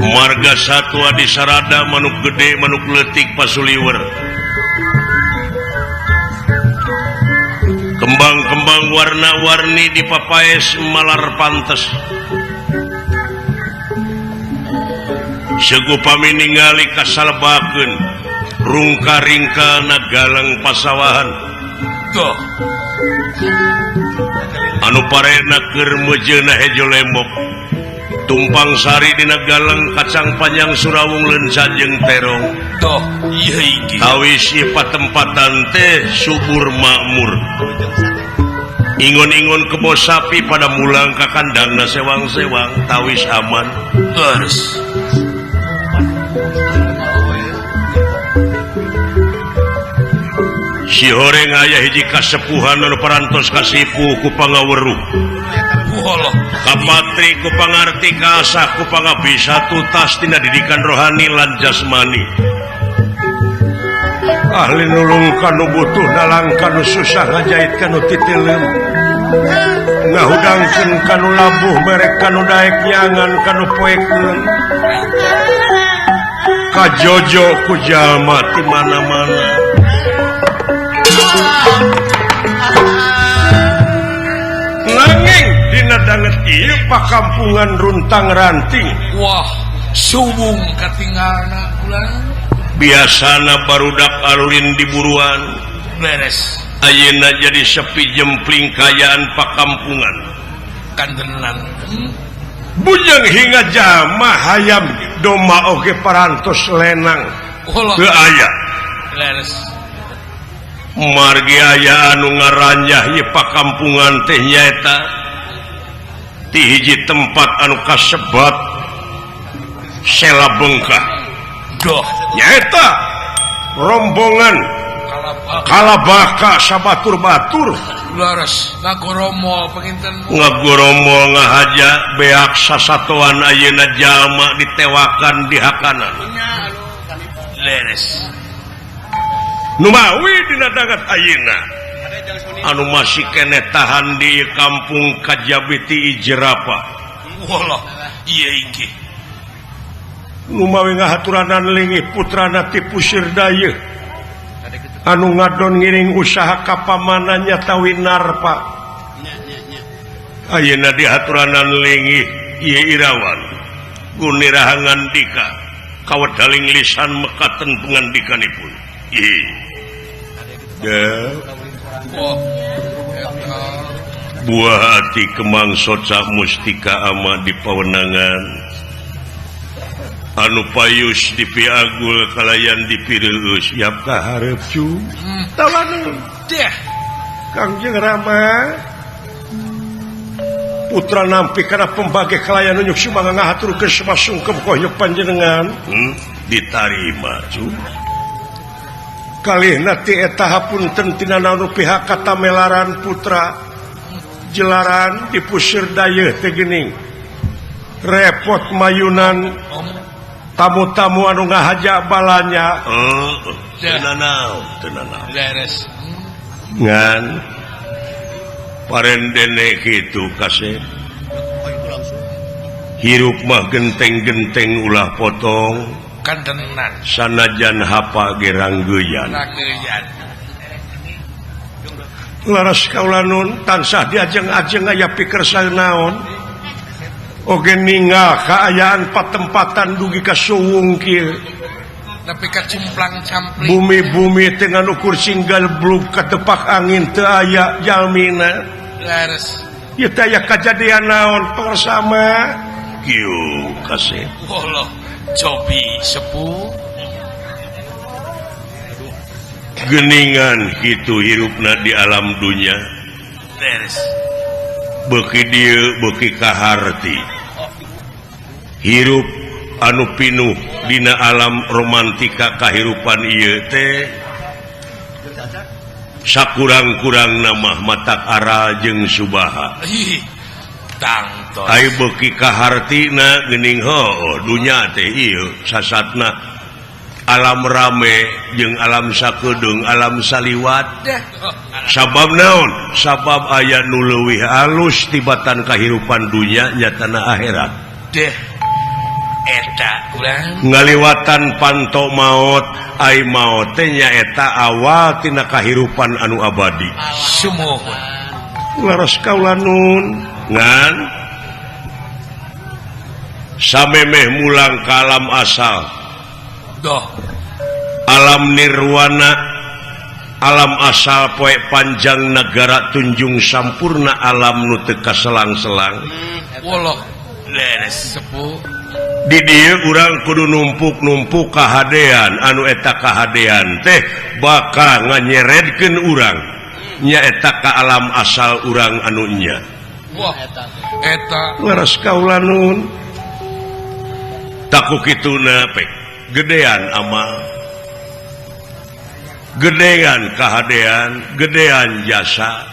Marga satwa di sarada manuk gede manuk leutik pasuliwer. Kembang-kembang warna-warni di papaes malar pantes. Segupami ningali kasalbakeun rungka-ringkana galang pasawahan. Tuh. Anu parena keur meujeuna hejo lembok. Tumpang sari dina galang kacang panjang surawung leunca jeung terong. Tuh, ieu iki. Awis ieu patempatan teh subur makmur. Ingon-ingon kebo sapi pada mulang ka kandangna sewang-sewang tawis aman. Terus. Si horeng aya hiji kasepuhan anu parantos kasipu ku pangaweruh. Kapatri ku pangarti kaasah ku pangabisa tutas tina didikan rohani lan jasmani. Ahli nulung kanu butuh dalang kanu susah ngajait kanu titileum. Ngahudangkeun kanu labuh merek kanu daek nyangan kanu poekeun. Kajojo ku jalma ti mana-mana. Nanging dina danget ieu pakampungan runtang ranting. Wah, subung katingalna ulang. Biasana barudak alurin di buruan. Beres. Ayeuna jadi sepi jempling kayaan pakampungan. Kantenan. Bujeng hingga jama hayam domba oge parantos lenang. Teu aya. Beres. Margi aya anu ngaranjah ieu pakampungan teh nyaeta ti hiji tempat anu kasebat Sela Bengkah. Doh, nyaeta rombongan Kalabaka sabatur-batur. Leres ngagoromol panginten. Ngagoromol ngahaja beak sasatoan ayeuna jalma ditewakan di hakanan. Leres. Numawi dina danget ayeuna anu masih keneh tahan di kampung Kajabiti Jerapah. Walah, ieu inggih. Numawi ngahaturanan lingih putrana ti Pusir Dayeuh anu ngadon ngiring usaha kapamanannya Tawinarpa. Ayeuna dihaturanan lingih ieu Irawan guniraha ngandika kawedaling lisan mekaten pangandikanipun. Buah hati kemang soca mustika ama di pawenangan anu payus dipiagul kalayan dipireueus siap ka hareup cu tawanun deh Kangjeng Rama putra nampi kana pembage kalayan unjuk sumangga ngahaturkeun sumasungkem kohyok panjenengan. Ditarima cu kalihna ti eta hapunten tina naon pihak katamelaran putra jelaran di Pusir Dayeuh teh geuning repot mayunan tamu-tamu anu ngahaja balanya. Teu nanaon teu nanaon leres ngan parendene kitu kasep hirup mah genteng-genteng ulah potong kantenan sanajan hapa ge ranggeuyan. Laras kaula nun tansah diajeng-ajeng aya pikersa naon oge ninggal kaayaan patempatan dugi ka suwung kieu nepi ka cumplang-campling bumi-bumi teh ngan ukur singgal blug katepak angin teu aya jalmina. Leres ieu teh aya kajadian naon pangarsama kieu kasep. Walah cobi sepuh geningan kitu hirupna di alam dunya. Leres beuki dieu beuki kaharti hirup anu pinuh dina alam romantika kahirupan ieu teh sakurang-kurangna mah matak aral jeung subaha. Ai beuki kahartina geuning heuh dunya teh ieu sasatna Alam rame jeung alam sakedeung alam saliwat sabab naon sabab aya nu leuwih alus tibatan kahirupan dunya nyatana akhirat deh eta urang ngaliwatan panto maot ai maot teh nyaeta awal tina kahirupan anu abadi sumuhun leres kaula nun ngan samemeh mulang ka alam asal doh alam nirwana alam asal poe panjang negara tunjung sampurna alam nu teu kaselang-selang woloh leres sepuh di dieu urang kudu numpuk-numpuk kahadean anu eta kahadean teh bakal nganyeredkeun urang nyaeta ka alam asal urang anu nya wah eta leres kaula nun taku kituna pek gedean amal gedean kahadean gedean jasa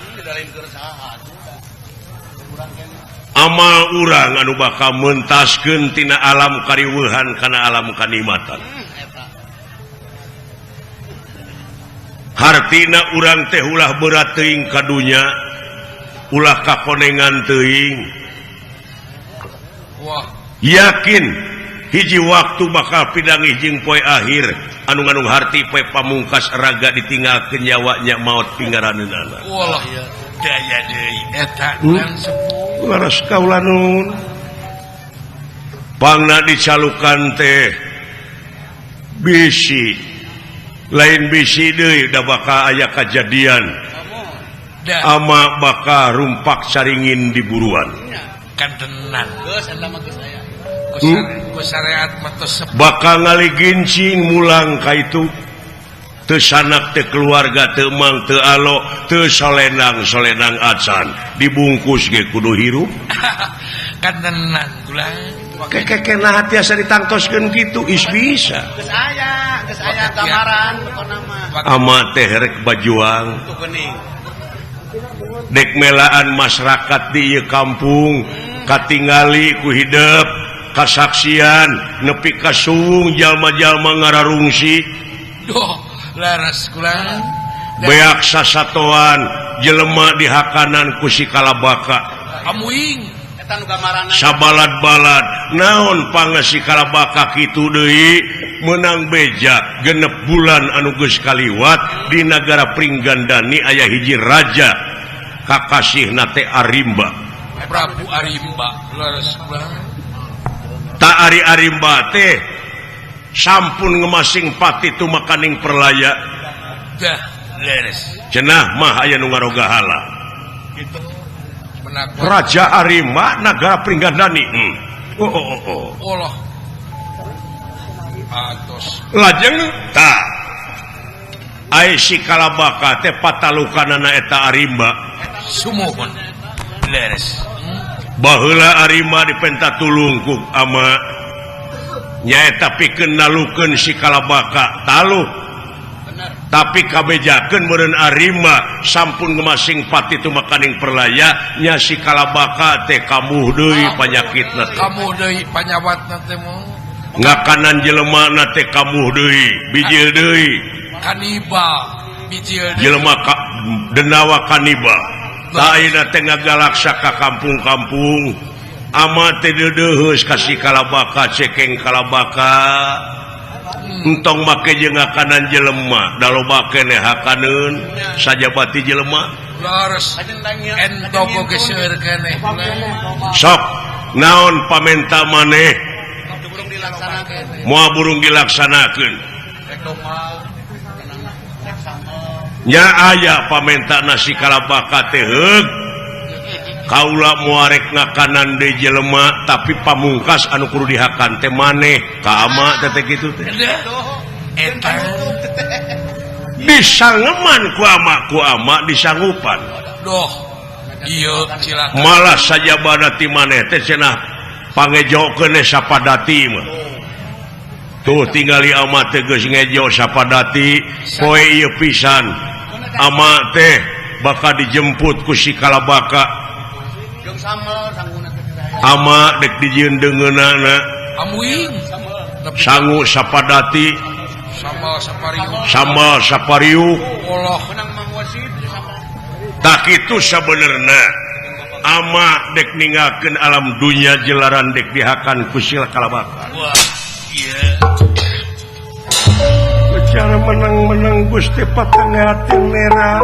amal urang anu bakal mentaskeun tina alam kariweuhan kana alam kanikmatan hartina urang teh ulah berat teuing ka dunya ulah kakonengan teuing wah yakin hiji waktu bakal pidangih jeung poe akhir anu ngandung harti poe pamungkas raga ditinggalkeun nyawanya maot pinggaraneunana walah daya deui eta urang sepuh leres kaula nun pangna dicalukan teh bisi lain bisi deui da bakal aya kajadian ama bakal rumpak caringin di buruan kantenan geus eta mah geus aya bakal ngaligincing mulang ka itu teu sanak teu keluarga teu mang teu alo teu solenang-solenang acan dibungkus ge kudu hirup kantenan kula kekeke nah tiasa ditangtoskeun kitu is bisa geus aya gambaran pokona mah ama teh rek bajuang dek melaan masyarakat di ieu kampung katingali ku hidep kasaksian nepi ka suwung jalma-jalma ngararungsi doh laras kula beak sasatoan jelema dihakanan ku si kalabaka amuing eta nu gambaranna sabalad-balad naon pangesi kalabaka kitu deui meunang beja genep bulan anu geus kaliwat di nagara Pringgandani aya hiji raja kakasihna teh Arimba Prabu Arimba leres kula tak Ari Arimba teh sampun ngemasing pati tumakaning perlaya dah leres cenah mah aya nu ngaroga hala Raja Arimba nagara Pringgandani oh oh oh Allah atos lajeng ta ai si kalabaka teh patalukanana eta Arimba sumuhun leres baheula Arimba dipenta tulung ku ama nyaeta pikeun nalukeun si kalabaka taluk tapi kabejakeun meureun Arimba sampun ngemasing pati tumakaning perlaya nya si kalabaka teh kamuh deui panyakitna teh kamuh deui panyawatna teh ngakanan jelemana teh kamuh deui bijil deui kaniba bijil deui jelema denawa kaniba ayeuna teh ngagalaksa ka kampung-kampung ama teh deudeuheus ka si kalabaka cekeng kalabaka entong make jeung ngakanan jelema da loba keneh hakaneun sajabati jelema leres entong oge seueur keneh sok naon pamenta maneh moal burung dilaksanakeun nya aya pamenta nasi kalabaka teh heug kaula moarek ngakanan deui jelema tapi pamungkas anu kudu dihakan teh maneh ka ama teh kitu teh eta disangeman ku ama disangupan doh ieu cilaka malah sajabana ti maneh teh cenah pangejokeun sapadati mah tuh tingali ama teh geus ngejo sapadati poe ieu pisan ama teh bakal dijemput ku si kalabaka ama dek dijieun deungeunana amuing sangu sapadati Sambal sapariuk. Tak itu sabenerna ama dek ninggalkeun alam dunya jelaran dek dihakan ku sila kalabaka. Bicara menang-menang Gusti patengah merah.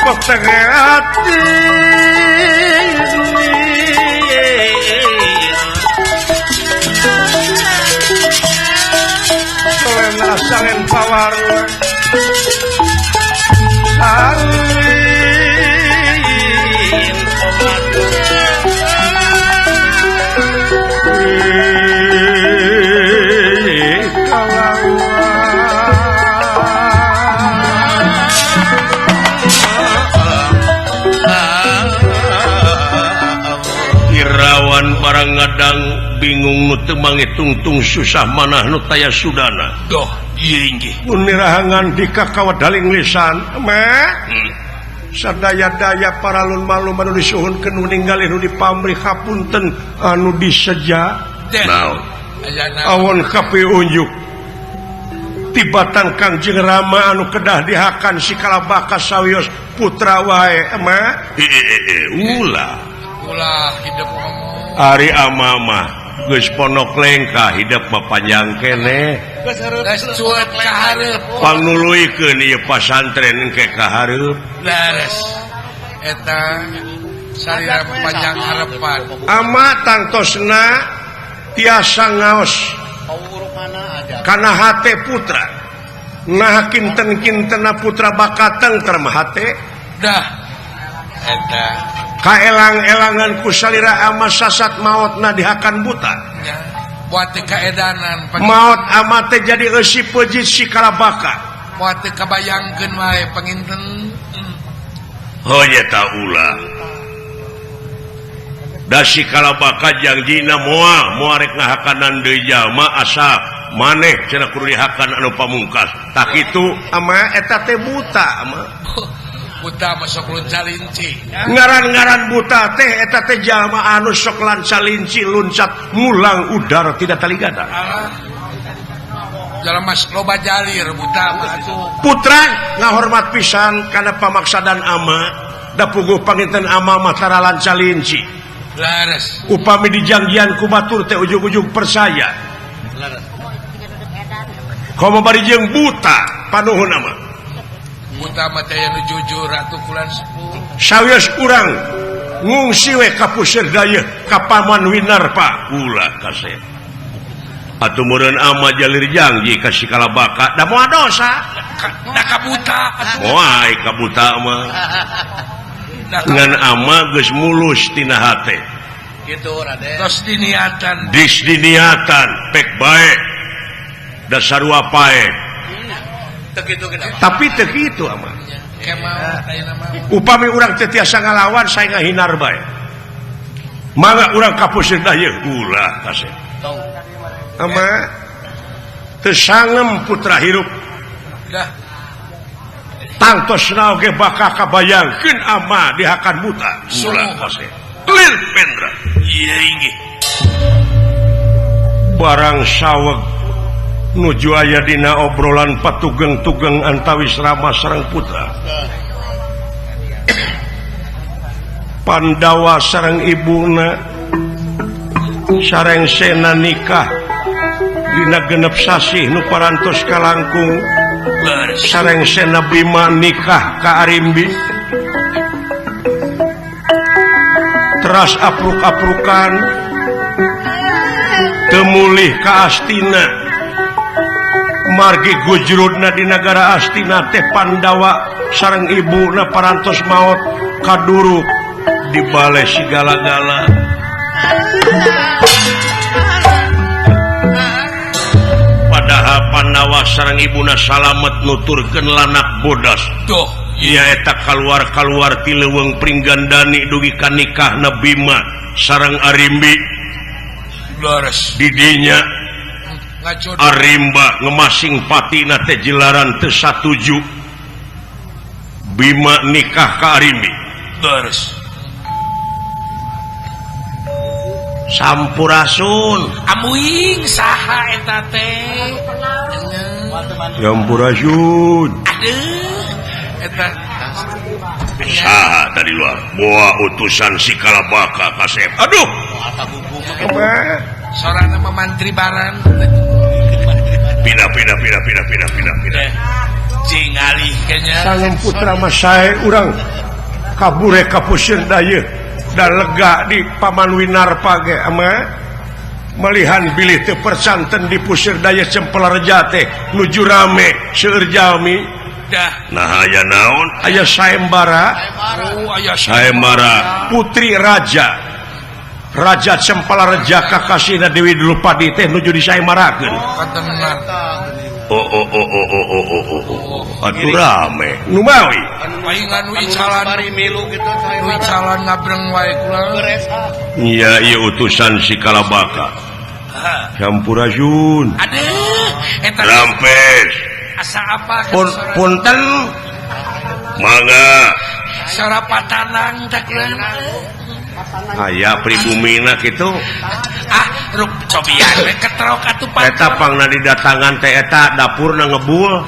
Patengah hati Solena salen pawar salin Irawan barang ngadang bingung nu teu mangitungtung susah manah nu taya sudana. Doh, ieu inggih. Mun nirahangan di kakawadaling lisan, meh. Sadaya-daya paralun malum anu disuhunkeun nu ninggalih nu dipamrih hapunten anu diseja. Naon? Awon kapi unjuk. Tibatan Kangjeng Rama anu kedah dihakan si kalabaka sawios putra wae, meh. Ulah. Ulah hidup ngomong. Ari amama geus ponok lengkah hidup mah panjang keneh. Geus cuet ka hareup. Pangnuluykeun ieu pasantren engke ka hareup. Leres. Eta sarira panjang harepan. Ama tangtosna tiasa ngaos. Kana hate putra. Nah kinten-kintena putra bakateng termah hate. Dah. Eta kaelang-elangan ku salira ama sasat maotna dihakan buta. Buat teu kaedanan maot ama teh jadi eusi peujit si kalabaka. Buat teu kabayangkeun wae panginten. Oh nya ta ulah. Da si kalabaka jangjina moal rek ngahakanan deui jalma asa maneh cenah kudu dihakan anu pamungkas. Tak kitu ama eta teh buta ama. Buta masuk lonca linci. Ngaran-ngaran buta teh eta teh jalma anu sok lanca linci luncat mulang udara tidak taligada. Jalma loba jalir buta mah atuh. Putra ngahormat pisan kana pamaksadan ama da puguh panginten ama mah tara lanca linci. Leres. Upami dijangjian ku batur teh ujug-ujug percaya. Leres. Komo bari jeung buta panuhun ama. Buta mah teh anu jujur atuh kulan sepuh. Sawios urang ngungsi we ka puseur dayeuh ka Paman Winarpa ulah kasep. Atuh meureun ama jalir janji ka si kalabaka da moal dosa. Da ka buta atuh. Moal ka buta mah. Ngan ama geus mulus tina hate. Kitu Raden. Tos diniatan. Dis diniatan pek bae. Da sarua pae. Tapi teu kitu ama. Upami urang teu tiasa ngalawan saya ngahinar bae. Mangga urang ka puseur dayeuh ulah kasep. Ama teu sangem putra hirup. Dah. Tangtosna oge bakal kabayangkeun ama dihakan buta. Ulah kasep. Clear Pendra. Ieu inggih. Barang saweg nuju aya dina obrolan patugeng-tugeng antawis Rama sareng putra. Pandawa sareng ibuna sareng sena nikah dina genep sasih nu parantos kalangkung. Sareng sena Bima nikah ka Arimbi. Teras apruk-aprukan temulih ka Astina. Margi gujrudna di nagara Astina teh Pandawa sareng ibuna parantos maot kaduruk di bale segala-gala. Padahal Pandawa sareng ibuna salamet nuturkeun lanak bodas. Duh, ieu eta kaluar-kaluar ti leuweung Pringgandani dugi ka nikahna Bima sareng Arimbi. Leres. Didinya Arimba ngemasing patina teh jelaran teu satuju Bima nikah ka Arimbi. Leres. Sampurasun. Amuing saha eta teh? Sampurasun. Aduh, eta saha tadi luar? Boa utusan si Kalabaka kasep. Aduh. Sorana mah mantri baran. Pindah pindah pindah pindah pindah pindah pindah. Cing alih kayaknya. Sangem putra mah sae urang kabure ka puseur dayeuh da lega di Paman Winarpa ge ama melihan bilih teu persanten di puseur dayeuh Cempelareja teh nuju rame seueur jalmi. Dah. Nah aya naon? Aya sayembara. Oh, aya sayembara putri raja. Raja Cempelareja kakasihna Dewi Drupadi teh nuju disayembarakeun. Oh oh oh oh oh oh oh oh. Atuh rame. Nu mawi. Paingan nu icalan milu kitu nu icalan ngabreng wae kula. Iya ieu utusan si Kalabaka. Sampurasun. Aduh, eta rampes. Asa apa punten mangga sora patanang teh kula. Aya pribumina kitu. Ah, rup cobian we ketrok atuh pan. Eta pangna didatangan teh eta dapurna ngebul.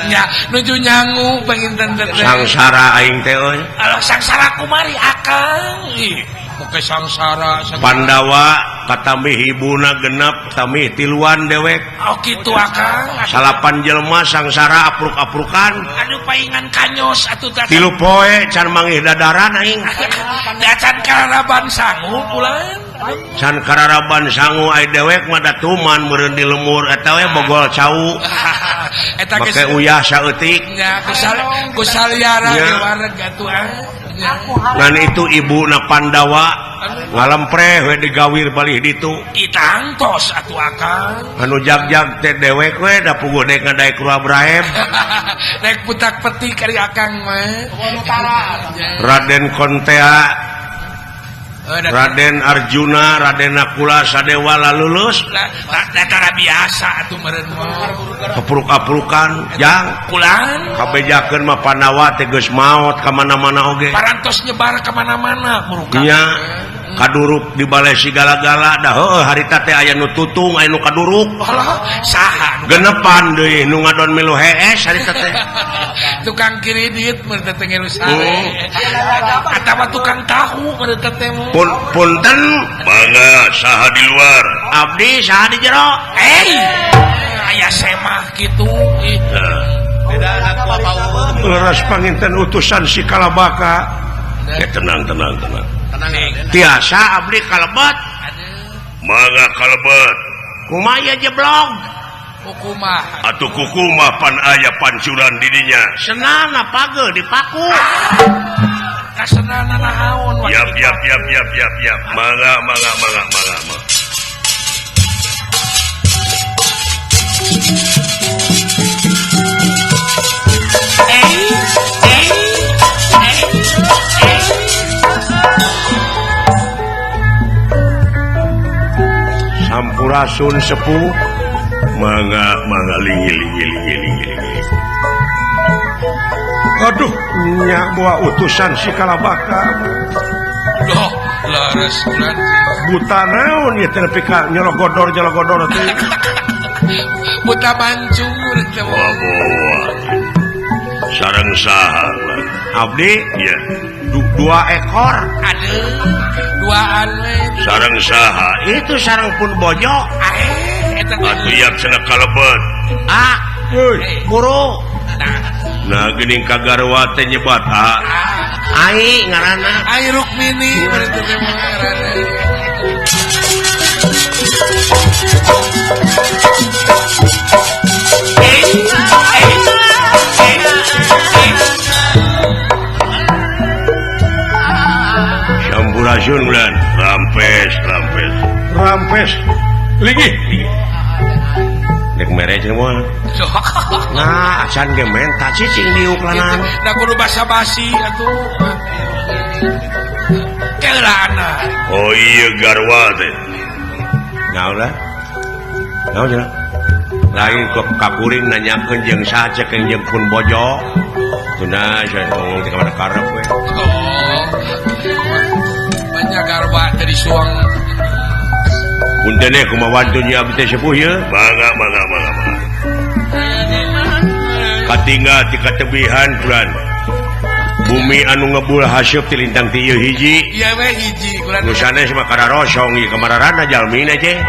Nya nuju nyangu panginten teh. Sangsara aing teh euy. Alah sangsara kumari akang. Ih, poke sangsara. Pandawa katamih ibuna genep tamih tiluan dewek. Oh kitu akang. Salapan jelema sangsara apruk-aprukan. Aduh paingan kanyos atuh teh. Tilu poe can manggih dadaran aing. Da can kararaban sangu pulang. Can kararaban sangu ai dewek mah datuman meureun di lemur eta we bogol cau. Eta make uyah saeutik. Nya kusaliara di wareg atuh ah. Ngan itu ibuna Pandawa ngalempreh we digawir balih ditu. Itangtos atuh akang. Anu jag-jag teh dewek we da puguh dek ngadaek rua braeb. Naik putak petik ari akang mah. Raden Kontea, Raden Arjuna, Raden Nakula Sadewa lalulus. Datara biasa atuh meureun mah. Kepruk-aprukan jang kulan kabejakeun mah Pandawa teh geus maot ka mana-mana oge. Parantos nyebar ka mana-mana murukan. Nya kaduruk di balai sigala-gala dah heueuh harita teh aya nu tutung aya nu kaduruk. Alah saha genepan deui nu ngadon milu hees harita teh. Tukang kredit meureun teh ngeru sare. Atawa tukang tahu meureun teh. Punten mangga saha di luar? Abdi saha di jero? Aya semah kitu. Beda anak bapak. Leres panginten utusan si Kalabaka. Ya tenang tenang tenang. Tiasa abdi kalebet. Mangga kalebet. Kumaha jeblog? Kukumah. Atuh kukumah pan aya pancuran didinya. Senana pageuh dipaku. Kasenana naon. Yap yap yap yap yap yap. Mangga mangga mangga mangga. Sampurasun sepuh. Mangga mangga lingi lingi lingi lingi lingi. Aduh, nya bawa utusan si Kalabaka. Duh, leres bulan. Buta naon ieu teh nepi ka nyologodor nyologodor teh. Buta mancung teh. Wah, bawa. Sareng saha? Abdi? Iya. Dua ekor. Aduh, duaan we. Sareng saha? Itu sareng pun bojo. Eta atuh yap cenah kalebet. Ah, guru. Nah geuning ka garwa teh nyebat ah. Ai ngaranna. Ai Rukmini meureun teh ngaranna. Sampurasun bulan. Rampes rampes. Rampes. Ligi. Dek mere cenah moal. Nah, acan ge menta cicing diuk lanan. Da kudu basa-basi atuh. Keulana. Oh iya garwa teh. Naon lah? Naon cenah? Lain kok kakuring nanyakeun jeung saha cek jeung pun bojo. Cenah cenah ngomong teh ka mana karep we. Oh. Banyak garwa teh di Disuang. Punten eh kumaha wantun ieu abdi teh sepuh ieu. Mangga mangga mangga mangga. Katinggal ti katebihan kulan. Bumi anu ngebul haseup ti lintang ti ieu hiji. Ieu we hiji kulan. Nu sanes mah kararosong ieu kamararana jalmina teh.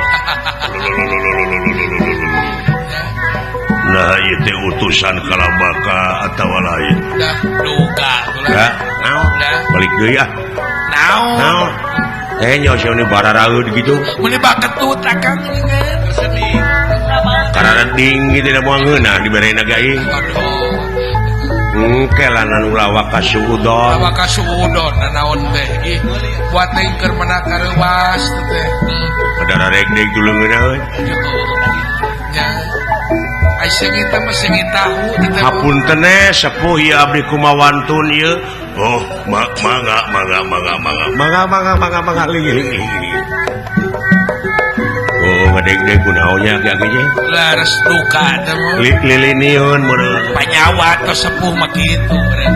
Nah ieu teh utusan kalabaka atawa lain. Dah duka kulan. Dah, naon? Balik deui ah. Naon? Naon? Eh nyaho sia nu bararaeud gitu. Meuni baketut akang geuningan. Karareding gitu da moal ngeunah diberena ge aing. Aduh. Engke lah anu lawak kasuudon. Lawak kasuudon nanaon teh. Ih, buat teh keur menak kareuwas teh. Ada regdeg tulungeun euy. Nya. Ai seungit mah seungit tahu teh. Hapunten sepuh ieu abdi kumawantun ieu. Oh, mangga mangga mangga mangga. Mangga mangga mangga mangga lingih. Oh, ngadeg-deg kunaonnya aki-aki ge. Leres duka teh mah. Liliniun meureun. Panyawa atau sepuh mah kitu meureun.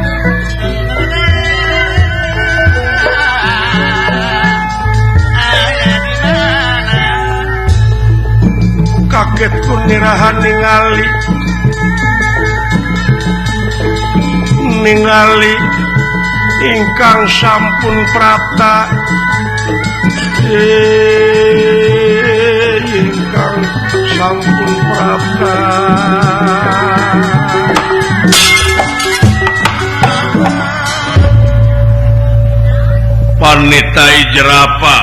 Kaget ku nirahan ningali ningali ingkang sampun prapta ingkang sampun prapta panitai jerapa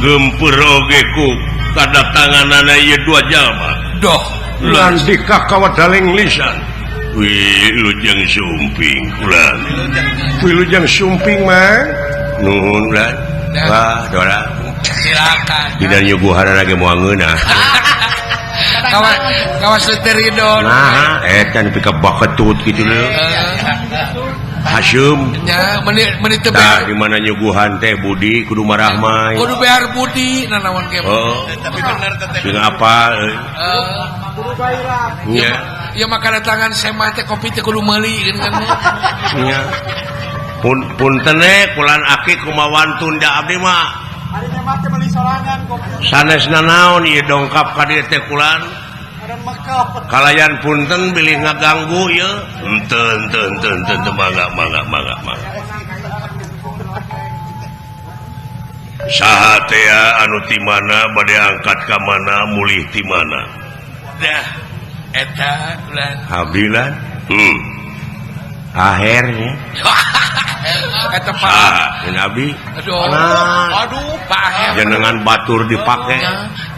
gempur oge ku kadatanganana ieu dua jalma doh lan dikakawadaling lisan wilujeng sumping kulan wilujeng sumping mah nuhun ulan wah dora silakan tidak nyuguhanan lagi moal ngeunah kawas kawas leuteridon nah eta nepi ka baketut kitu leuh Hasyum nya meuni teu tah di mana nyuguhan teh budi kudu marahmai kudu behar budi nanaon ge oh tapi bener teh sing apal euy kudu gairah nya ya maka datangan semah teh kopi teh kudu meuli kan nya punten kulan aki kumawantun da abdi mah ari mah teh meuli sorangan kopi sanes nanaon ieu dongkap ka dieu teh kulan kalayan punten bilih ngaganggu ieu henteu henteu henteu henteu mangga mangga mangga mangga saha teh anu ti mana bade angkat ka mana mulih ti mana dah eta kulan abdi lan ahernya eta Pak Nabi aduh aduh Pak Aher jenengan batur dipake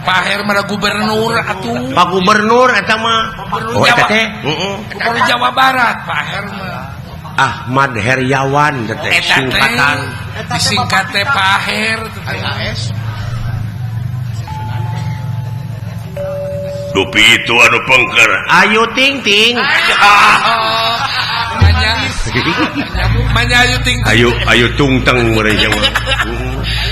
Pak Aher mah gubernur atuh Pak gubernur eta mah oh eta teh heeh gubernur Jawa Barat Pak Aher mah Ahmad Heryawan teh singkatan disingkat teh Pak Aher AS dupi itu anu pengker ayu ting ting manya ayu ting ting ayu ayu tungteng meureun mah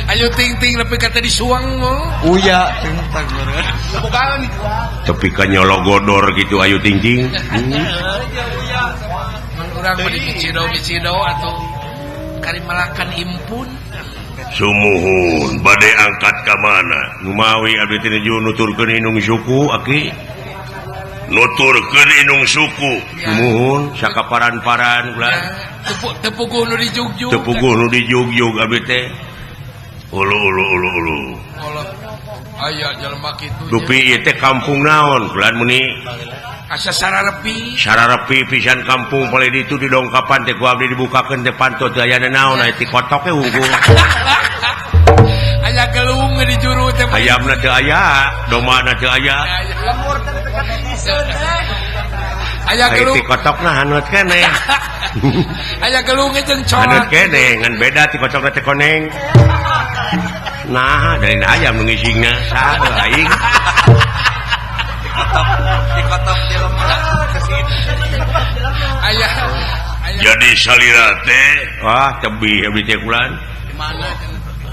ayu ting ting nepi ka teh disuang mah uya tungteng meureun tepi ka nyologodor gitu ayu ting ting urang mah dipicido-picido atuh karimalakan impun sumuhun bade angkat ka mana numawi abdi teh nuturkeun indung suku aki nuturkeun indung suku sumuhun sakaparan-paran ulah tepuguh nu dijugjug tepuguh nu dijugjug abdi teh ulu ulu ulu ulu aya jelema kitu dupi ieu teh kampung naon ulah muni asa sararepi sararepi pisan kampung paling ditu di dongkapan teh ku abdi dibukakeun teh panto teu aya naon aya ti kotok we unggul aya gelung di juru teh ayamna teu aya domana teu aya lemur teh dekat netizen teh aya gelung ti kotokna haneut keneh aya gelung jeung colat haneut keneh ngan beda ti kotokna teh koneng nah dari ayam nu ngisingna saha aing dikotok di lemur aya jadi salira teh wah tebih abdi teh kulan di mana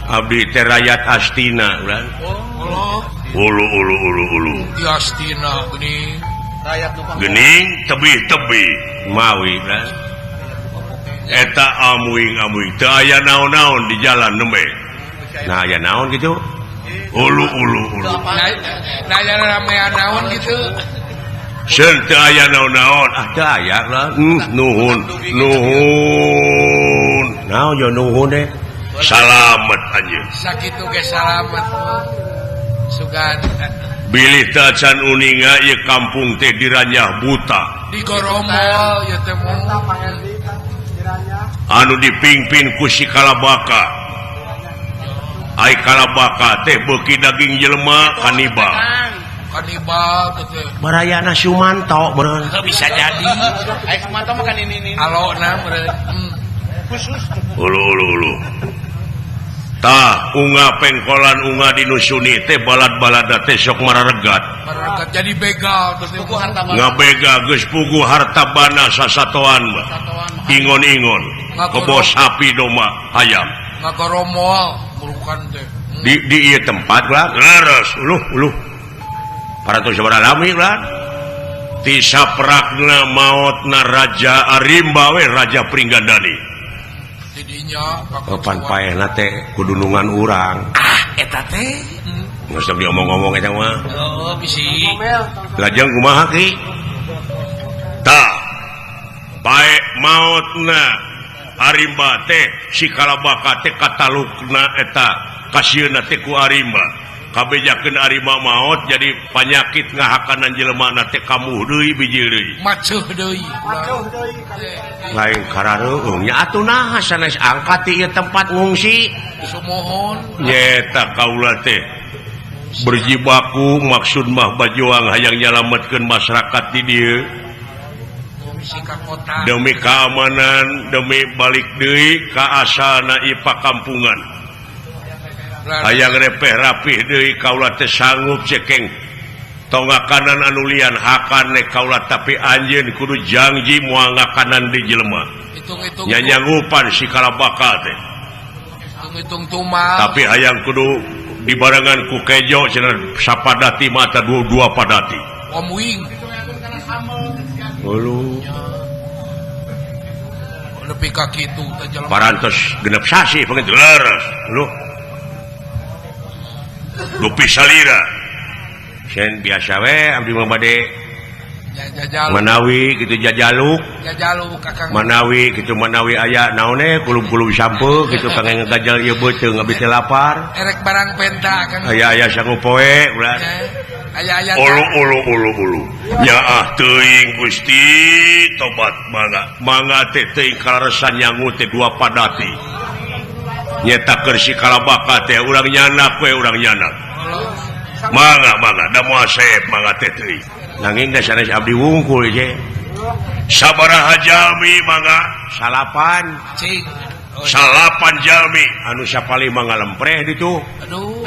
abdi teh rakyat Astina kulan oh ulu ulu ulu ulu di Astina geuning rakyat nu geuning tebih-tebih mawi kulan eta amuing-amuing teu aya naon-naon di jalan nembe Nah aya naon gitu? Ulu ulu ulu. Nah aya ramean naon gitu? Seun teu aya naon-naon. Ah teu aya lah. Nuhun nuhun. Naon yo nuhun deh. Salamet anjeun. Sakitu ge salamet. Sugan. Bilih teu acan uninga ieu kampung teh diranyah buta. Di goromol ieu teh mah. Anu dipingpin ku si Kalabaka. Ai Kalabaka teh beuki daging jelema kanibal. Kanibal teh. Barayana Sumanto meureun. Bisa jadi. Ai Sumanto mah kan ini. Alona meureun. Khusus. Ulu ulu ulu. Tah unga pengkolan unga di Nusuni teh balad-balada teh sok mararegat. Mararegat jadi begal teh puguh harta bana. Ngabega geus puguh harta bana sasatoan mah. Ingon-ingon, kebo sapi domba hayam. Ngagoromol murukan teh. Di ieu tempat lah leres uluh uluh. Paratus sabaraha lami lah. Ti saprakna maotna Raja Arimba we Raja Pringgandani. Pan paehna teh kudunungan urang. Ah, eta teh. Geus teu diomong-omong eta mah. Heeh, bisi. Lajeng kumaha ki? Tah. Pae maotna Arimba teh si Kalabaka teh katalukna eta kasieuna teh ku Arimba. Kabejakeun Arimba maot jadi panyakit ngahakanan jelema teh kamuh deui bijil deui. Macuh deui. Lain karareueung nya atuh naha sanes angkat ti ieu tempat ngungsi. Sumohon. Nyeta kaula teh berjibaku maksud mah bajuang hayang nyalametkeun masyarakat di dieu. Ngungsi ka kota. Demi keamanan, demi balik deui ka asalna ieu pakampungan. Hayang repeh rapih deui kaula teh sanggup cekeng tonggakanan anu lian hakan nek kaula tapi anjeun kudu janji moal ngakanan di jelema. Hitung-hitung nyanyanggupan si Kalabaka teh. Hitung-hitung tumal. Tapi hayang kudu dibarengan ku kejo cenah sapadati mata dua padati. Om wing. Ulu. Lebih ka kitu teh jelema. Parantos genep sasih panginten leres. Uluh. Dupi salira. Sen biasa we abdi mah bade manawi kitu jajaluk. Jajaluk kakang. Manawi kitu manawi aya naone kulub-kulub sampe kitu kangge ngagajal ieu beuteung abdi teh lapar. Erek barang penta kang. Aya-aya sangu poe ulah. Aya-aya. Ulu ulu ulu ulu. Nyaah teuing Gusti tobat mangga. Mangga teh teuing kalaresan nyangu teh dua padati. Nyeta keur si Kalabaka teh urang nyanak we urang nyanak. Mangga mangga da moal seep mangga teh teuing. Nanging da sanes abdi wungkul je. Sabaraha jalmi mangga? Salapan. Cing. Salapan jalmi anu sapalih mangga lempreh ditu. Aduh,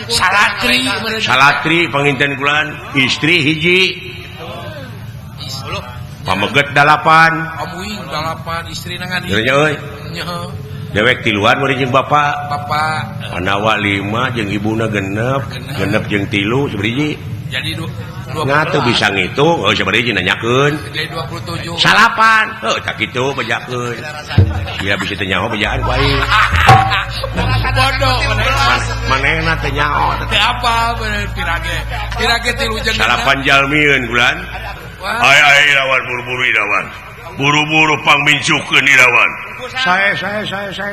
salatri salatri panginten kulan istri hiji. Pameget dalapan. Amuing dalapan istri nangan. Nya euy. Dewek tiluan meureun jeung bapak. Bapak. Panawa 5 jeung ibuna genep, genep jeung 3 sabariji. Jadi 2 teu bisa ngitung, heuh sabariji nanyakeun. Jadi 27. Salapan. Heuh tak kitu bejakeun. Sia bisa teu nyaho bejaan ku aing. Bodoh manehna teu nyaho. Teu apa bener pirage. Pirage tilu jeung salapan jalmieun bulan. Ai ai lawan buru-buru irawan. Buru-buru pangmincukeun irawan. Saya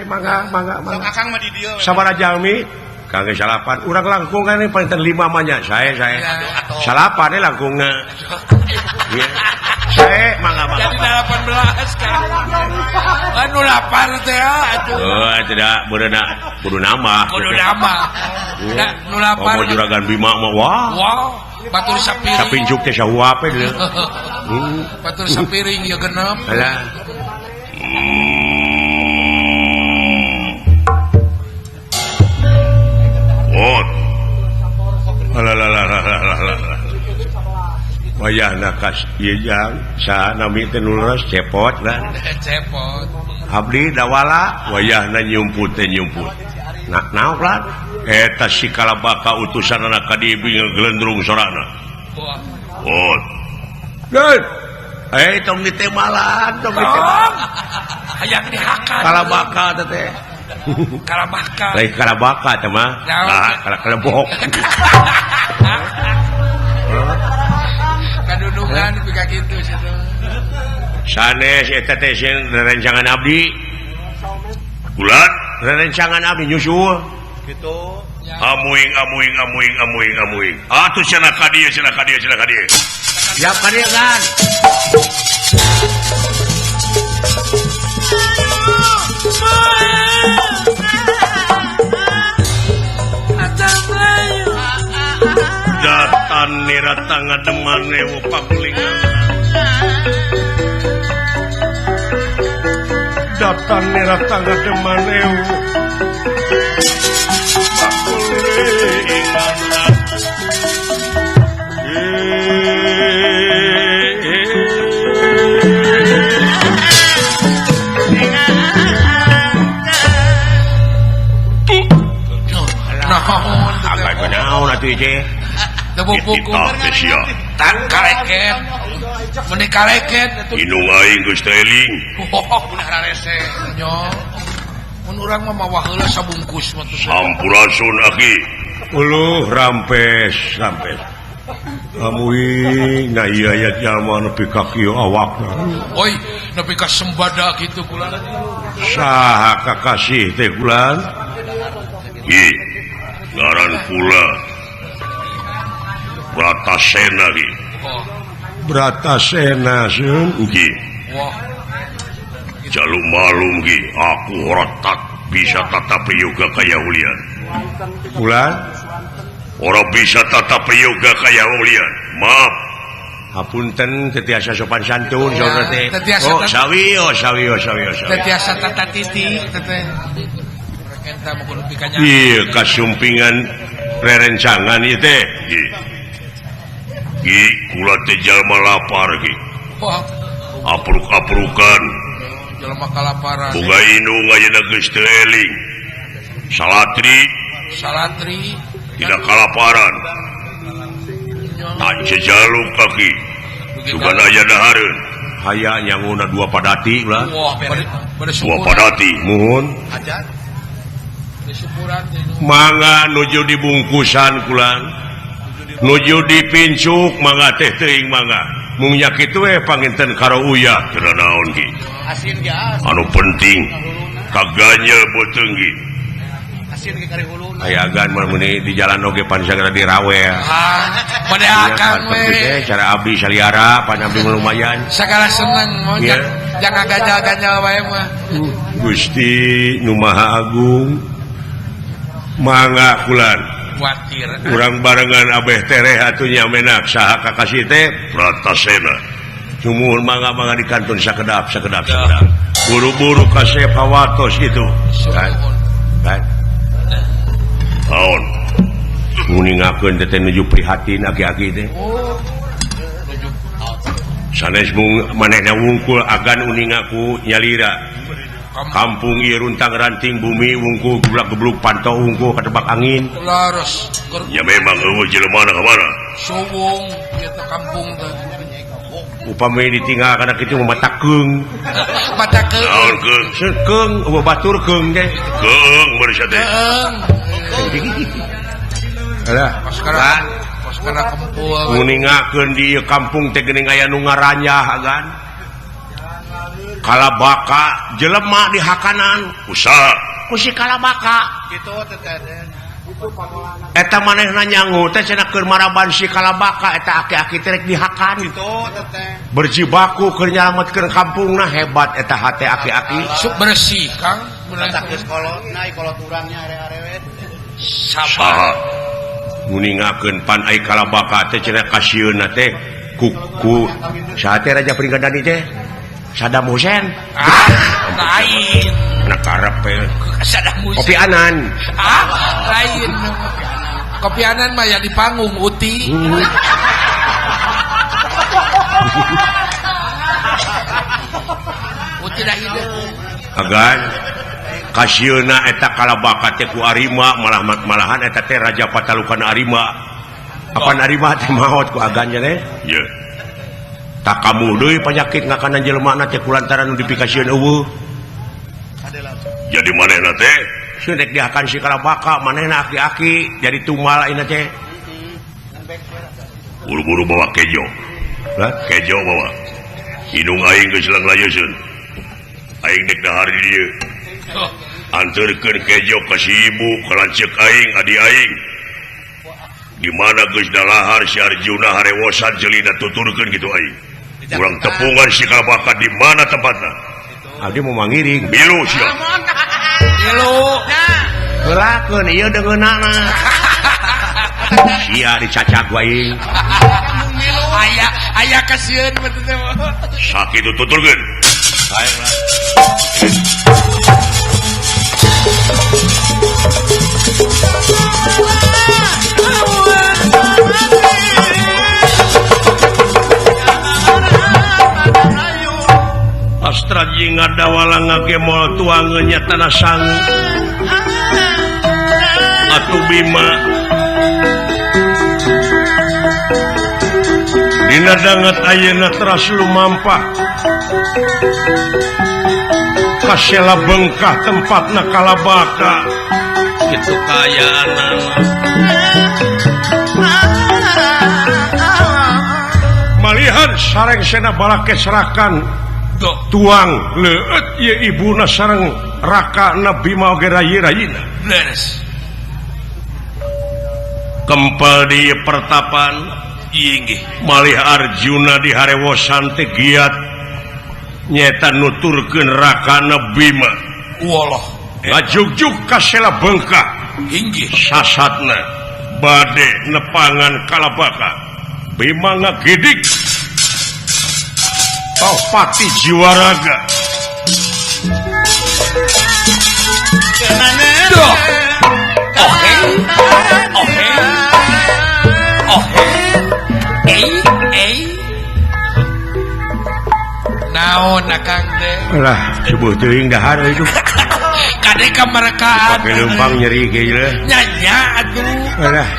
mangga mangga mangga. Akang mah di dieu. Sabaraha jalmi? Kangge salapan. Urang langkung kan paling 5 mah nya. Saya. Salapan we langkungna. Saya mangga mangga. Jadi 18 kan. Anu lapar teh atuh. Oh, tidak beurena kudu nambah. Kudu nambah. Da nu lapar. Komo juragan Bima mah wah. Wah, batur sapiring. Sapincuk teh sahuap we deui. Batur sapiring ieu genep. Alah. Oh. Alah. Wayahna kas ieu jang saha nami teh nu leres cepot lah. Cepot. Abdi dawala wayahna nyumput teh nyumput. Nah, naon lah? Eta si Kalabaka utusanana ka dieu ngeglendrung sorana. Oh. Geus. Eh tong ditemalan, tong ditemalan. Hayang dihakan. Kalabaka teh. Kalabaka. Lain kalabaka teh mah. Nah, kalebok. Kadudungan pika kitu situ. Sanes eta teh sieun rerencangan abdi. Kulan rerencangan abdi nyusul. Gitu. Amuing amuing amuing amuing amuing. Atuh cenah ka dieu cenah ka dieu cenah ka dieu. Siap ka dieu kan. Datan nirata ngademan ewu pagulingan. Datan nirata ngademan ewu pagulingan. Agak naon atuh ieu. Teu tang kareket. Meni kareket atuh. Indung aing geus teu eling. Oh, bener rarese nya. Mun urang mah mawa heula sabungkus mah tuh. Sampurasun aki. Uluh rampes, rampes. Amuing nah ieu aya jalma nepi ka kieu awakna. Oi, nepi ka sembada kitu kula. Saha kakasih teh kulan? Ih, ngaran kula Bratasena ki. Bratasena seun ki. Wah. Jalu malum ki, aku ora tak bisa tatap yoga kaya ulian. Kula ora bisa tatap yoga kaya ulian. Maaf. Hapunten teu tiasa sopan santun saudara teh. Oh, sawi oh sawi oh sawi oh sawi. Teu tiasa tata titi teh. Iya kasumpingan rerencangan ieu teh. Ki kula teh jalma lapar ki. Apruk-aprukan. Jalma kalaparan. Boga indung ayeuna geus teu eling. Salatri. Salatri tidak kalaparan. Tak jejaluk kaki. Sugan aya dahareun. Haya nyanguna dua padati ulah. Dua padati muhun. Ajar. Mangga nuju dibungkusan kulan nuju dipincuk mangga teh teuing mangga mung nya kitu we panginten karo uyah teu naon ki asin ge anu penting kaganyel beuteung ki asin ge kari huluna aya agan mah meuni di jalan oge pan sagala dirawel ah bade akang we cara abdi saliara pan abdi lumayan sagala seneng mau jangan ganjal-ganjal wae mah. Gusti nu Maha Agung mangga kulan kuatir urang barengan abeh tereh atuh nya menak saha kakasih teh Bratasena sumuhun mangga mangga di kantun sakedap sakedap sakedap buru-buru kasep hawatos itu kan kan naon nguningakeun teh nuju prihatin aki-aki teh sanes mung manehna wungkul agan uningaku nyalira kampung ieu runtang ranting bumi wungkul geblak-gebluk pantau wungkul katebak angin. Laras. Ya memang eueuh jelema na kamana. Suwung ieu teh kampung teh. Upami ditinggal kana kitu mah matakeung. Matakeung. Naon keung? Keung eueuh batur keung teh. Keung beureus teh. Keung. Alah, pas kana kempul. Nguningakeun di ieu kampung teh geuning aya nu ngaranyah agan. Kalabaka jelema di hakanan usaha ku si kalabaka kitu teh teh eta manehna nyangu teh cenah keur maraban si kalabaka eta aki-aki teh rek dihakan kitu teh berjibaku keur nyalametkeun kampungna hebat eta hate aki-aki sok bersih Kang tak geus kolot na kolot urangnya are-arewe saha nguningakeun pan ai kalabaka teh cenah kasieunna teh ku saha teh Raja Pringgadani teh Saddam Hussein ah lain anak karep Saddam Hussein Kopi Anan ah lain Kopi Anan mah ya di panggung uti uti dah hidup agan kasieuna eta kalabaka teh ku Arima malah malahan eta teh Raja Patalukan Arima apan Arima teh maot ku agan teh ye tak kamu deui penyakit ngakanan jelema na teh kulantaran nu dipikasieun eueuh. Jadi manehna teh rek dihakan si Kalabaka manehna aki-aki jadi tumbal ayeuna teh. Buru-buru bawa kejo. Hah? Kejo bawa. Hidung aing geus langlayeuseun. Aing dek dahar di dieu. Anterkeun kejo ka si ibu, ka lanceuk aing, adi aing. Di mana geus dalahar si Arjuna harewosan jelina tuturkeun kitu aing. Urang tepungan si Kalabaka di mana tempatna? Abdi mau mangiring. Milu sia. Milu. Heulakeun ieu deungeunana. Sia dicacag wae. Aya aya kasieun mah teh. Sakitu tuturkeun. Aing lah. Astra jeung ngadawala ngagemol tuangeun nya tanah sangu. Atuh Bima dina danget ayeuna teras lumampah kasela bengkah tempatna Kalabaka kitu kaayaan. Malihan sareng sena balake serakan tuang leueut ieu ibuna sareng rakana Bima oge rayi-rayina. Leres. Kempel di pertapan inggih malih Arjuna di harewosan teh giat nyeta nuturkeun rakana Bima. Walah ngajugjug ka sela bengkah inggih sasatna bade nepangan Kalabaka. Bima ngagidik Pati jiwaraga. Duh. Ohe. Ohe. Ohe. Ei, ei. Naon akang teh? Lah, subuh teuing dahar euy. Kade ka merekaan. Pake leumpang nyeri ge Nya nya atuh. Lah.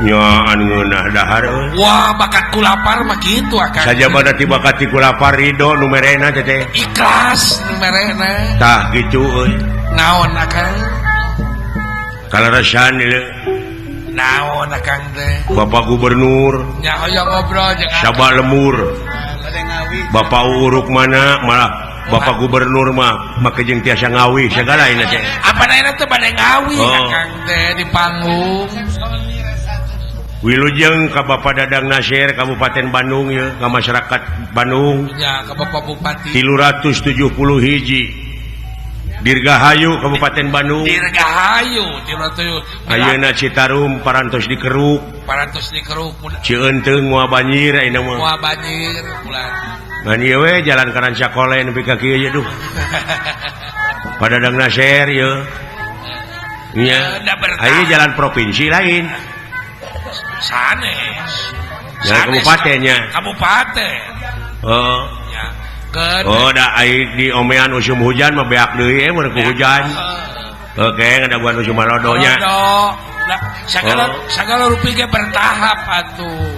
Nyaan ngeunah dahar euy. Wah, bakat ku lapar mah kitu akang. Sajabana ti bakat ti ku lapar ridho nu merena teh teh. Ikhlas nu merena. Tah kitu euy. Naon akang? Kaleresan ieu. Naon akang teh? Bapak Gubernur. Nya hoyong ngobrol jeung akang. Sabak lemur. Bapak Uruk mana malah Bapak Gubernur mah make jeung tiasa ngawi sagala ayeuna teh. Apa ayeuna teh bade ngawi akang teh di panggung. Wilujeng ka Bapak Dadang Nasir Kabupaten Bandung ya, ka masyarakat Bandung. Ya, ka Bapak Bupati. 371 Dirgahayu Kabupaten Bandung. Dirgahayu 300. Ayeuna Citarum parantos dikeruk. Parantos dikeruk. Cieunteng moal banjir ayeuna mah. Moal banjir bulan. Ngan ieu we jalan ka Rancakole nepi ka kieu ye duh. Pak Dadang Nasir ye. Nya. Ayeuna jalan provinsi lain. Sanes. Jalan kabupatennya. Kabupaten. Oh. Ya. Oh, da ai di omean usum hujan mah beak deui mun ku hujan. Oke, ngadaguan usum malodo nya. Sagala sagala rupi ge bertahap atuh.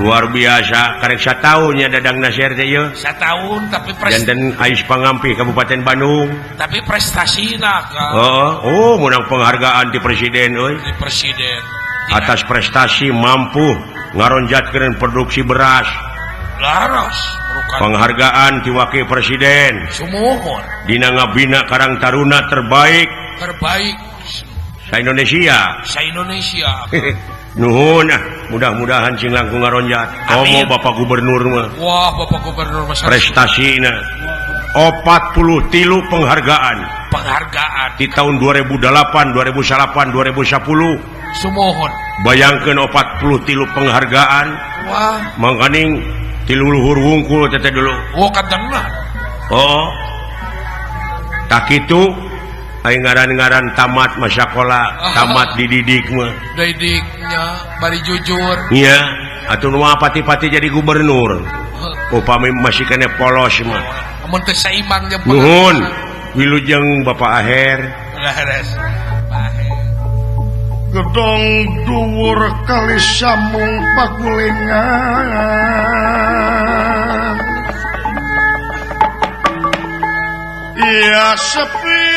Luar biasa, karek sataun nya Dadang Nasir teh ieu. Sataun tapi janten ais pangampih Kabupaten Bandung. Tapi prestasina ka. Heeh, oh menang penghargaan di presiden euy. Di presiden. Atas prestasi mampu ngaronjatkeun produksi beras. Laras. Penghargaan ti wakil presiden. Sumuhun. Dina ngabina Karang Taruna terbaik. Terbaik sa Indonesia. Sa Indonesia. Nuhun ah, mudah-mudahan sing langkung ngaronjat. Komo Bapak Gubernur mah. Wah, Bapak Gubernur mah prestasina 43 penghargaan. Penghargaan di tahun 2008, 2009, 2010. Sumuhun. Bayangkeun 43 penghargaan. Wah, mangkaning ti luhur wungkul teh dulu. Oh, kadangna. Oh. Tak kitu aing ngaran-ngaran tamat masakola, tamat dididik mah. Didiknya bari jujur. Iya, atuh nu pati-pati jadi gubernur. Upami masih kene polos mah. Mun teu saimbang jeung nuhun. Wilujeng Bapak Aher. Leres. Gedong dhuwur kali sambung pagulingan. Iya sepi.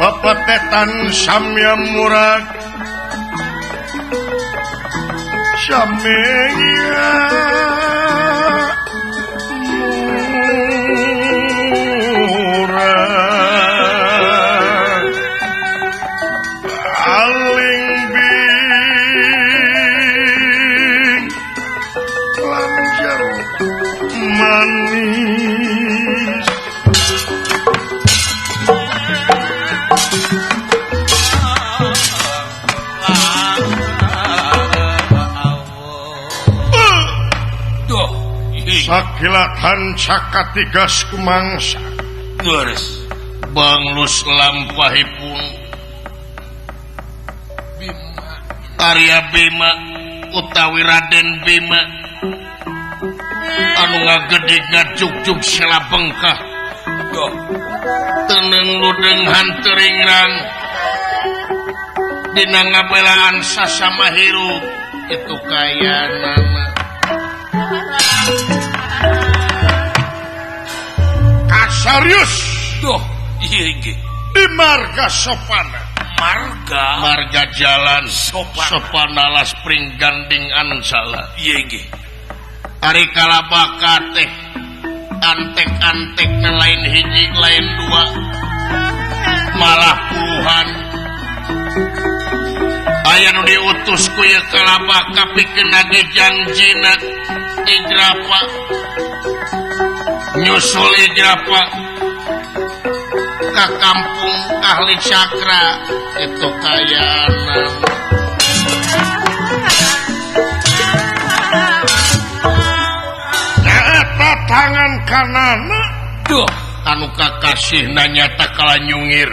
Papatetan samya murag samya murag aling bing lan jero manis. Sakilatan cakatigas kumangsa Leres banglus lampahipun Bima Arya Bima utawi Raden Bima anu ngagedig ngajugjug sela bengkah Duh teneng ludeng hanteringrang dina ngabelaan sasama hirup itu kayanana. Kasarius Duh ieu ge di marga Sopana marga jalan Sopana Sopana las pringganding ansala ieu ge ari kalabaka teh antek-antek lain hiji lain dua malah puluhan aya nu diutus ku ieu kalabaka pikeun nagih janjina Ijrapa nyusul Ijrapa ka kampung ahli cakra itu kayana. Eta tangan kanana Duh anu kakasihna nyata kala nyungir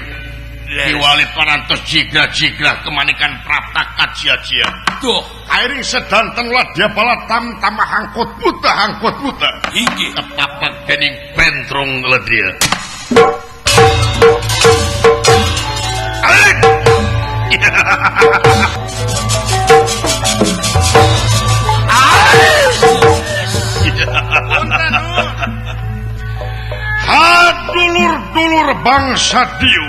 diwali parantos jigrah-jigrah kemanikan prapta kacia-cia. Duh airing sedanten ladya balatam tamah angkut buta inggih kepapak dening pentrong ledya. Dulur-dulur bangsa Diu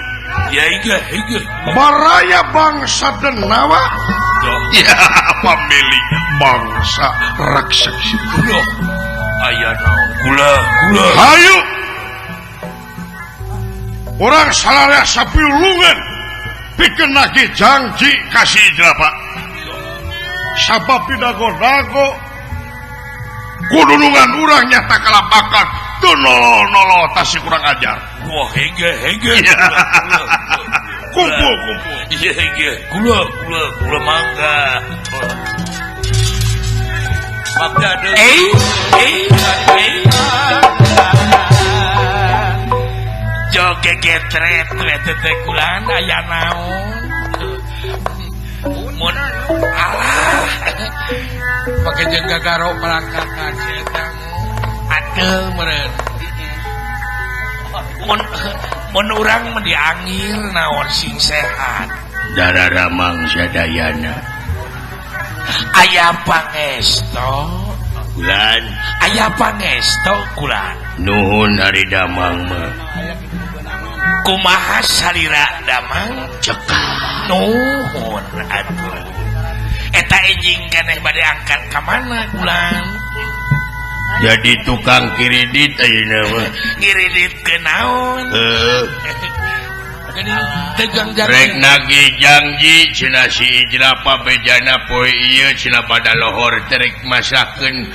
ya inggih inggih baraya bangsa Denawa ya pemilik bangsa raksasa. Duh aya naon gula gula hayu urang salarea sapiulungan pikeun nagih janji kasih Ijrapa sabab dago-dago kudunungan urang nyata kalabakan tuh nolo-nolo tasih kurang ajar. Wah hege hege kumpul kumpul iya hege gula gula gula mangga mangga jogegetret teh kulan aya naon mun alah pake jeung gagaro palangkakan si eta adel meureun mun urang mah diangir naon sing sehat dararamang sadayana aya pangesto kulan aya pangesto kulan nuhun ari damang mah kumaha salira damang cekap nuhun atuh eta enjing keneh bade angkat ka mana kulan jadi tukang kiridit ayeuna mah ngiridit ke naon heuh tegang janji rek nagih janji cenah si Ijrapa bejana poe ieu cenah pada lohor terek masakeun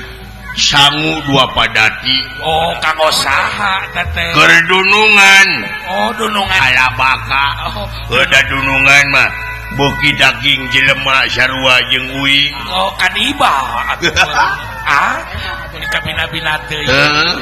sangu dua padati. Oh kanggo saha teh keur dunungan. Oh dunungan kalabaka. Oh da dunungan mah beuki daging jelema sarua jeung uing. Oh kaniba atuh. Ah di kabina-bina teh heuh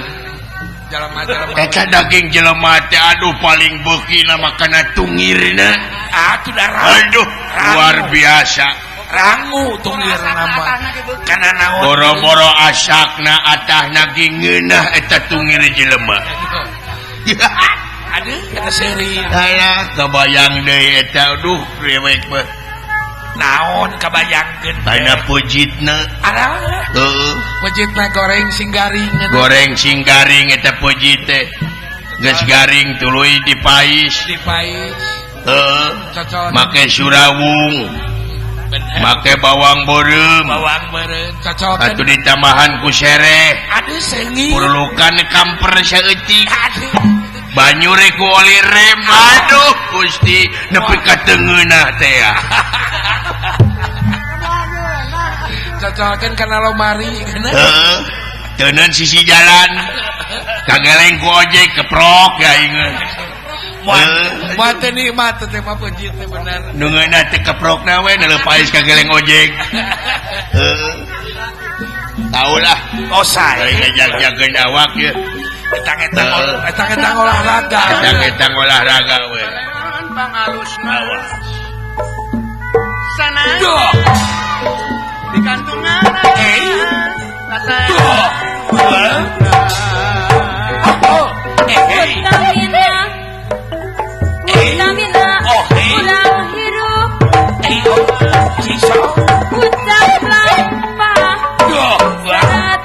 jalma-jalma eta daging jelema teh aduh paling beuki na makana tungirna. Ah tuh darah aduh luar biasa rangu tungir nama kana naon boro-boro asakna atahna ge ngeunah eta tungir jelema. Aduh, eta seuri. Alah, kabayang deui eta aduh rewek mah. Naon kabayangkeun? Kana pujitna. Alah. Heeh. Pujitna goreng sing garing. Goreng sing garing eta pujit teh. Geus garing tuluy dipais. Dipais. Heeh. Make surawung. Make bawang beureum. Bawang beureum cocok. Atuh ditambahan ku sereh. Aduh seungit. Perlukan kamper saeutik. Aduh. Banyu rek ku oli rem. Aduh Gusti, nepi ka teu ngeunah teh ya. Cocokan kana lomari kana. Heeh. Teuneun sisi jalan. Kageleng ku ojek keprok ya ingeun. Moal teh nikmat teh mah peuncit teh bener. Nu ngeunah teh keprokna we neuleupais kageleng ojek. Heeh. Taulah. Osai. Bari ngajag-jagkeun awak ye. Etang-etang olahraga. Etang-etang olahraga we. Pangalusna. Awas. Sana. Duh. Di kantungan. Eh. Duh. Oh. Eh. Utamina. Oh, eh. Ulang hirup. Eh. Sisa. Ucap lampah. Duh. Wah.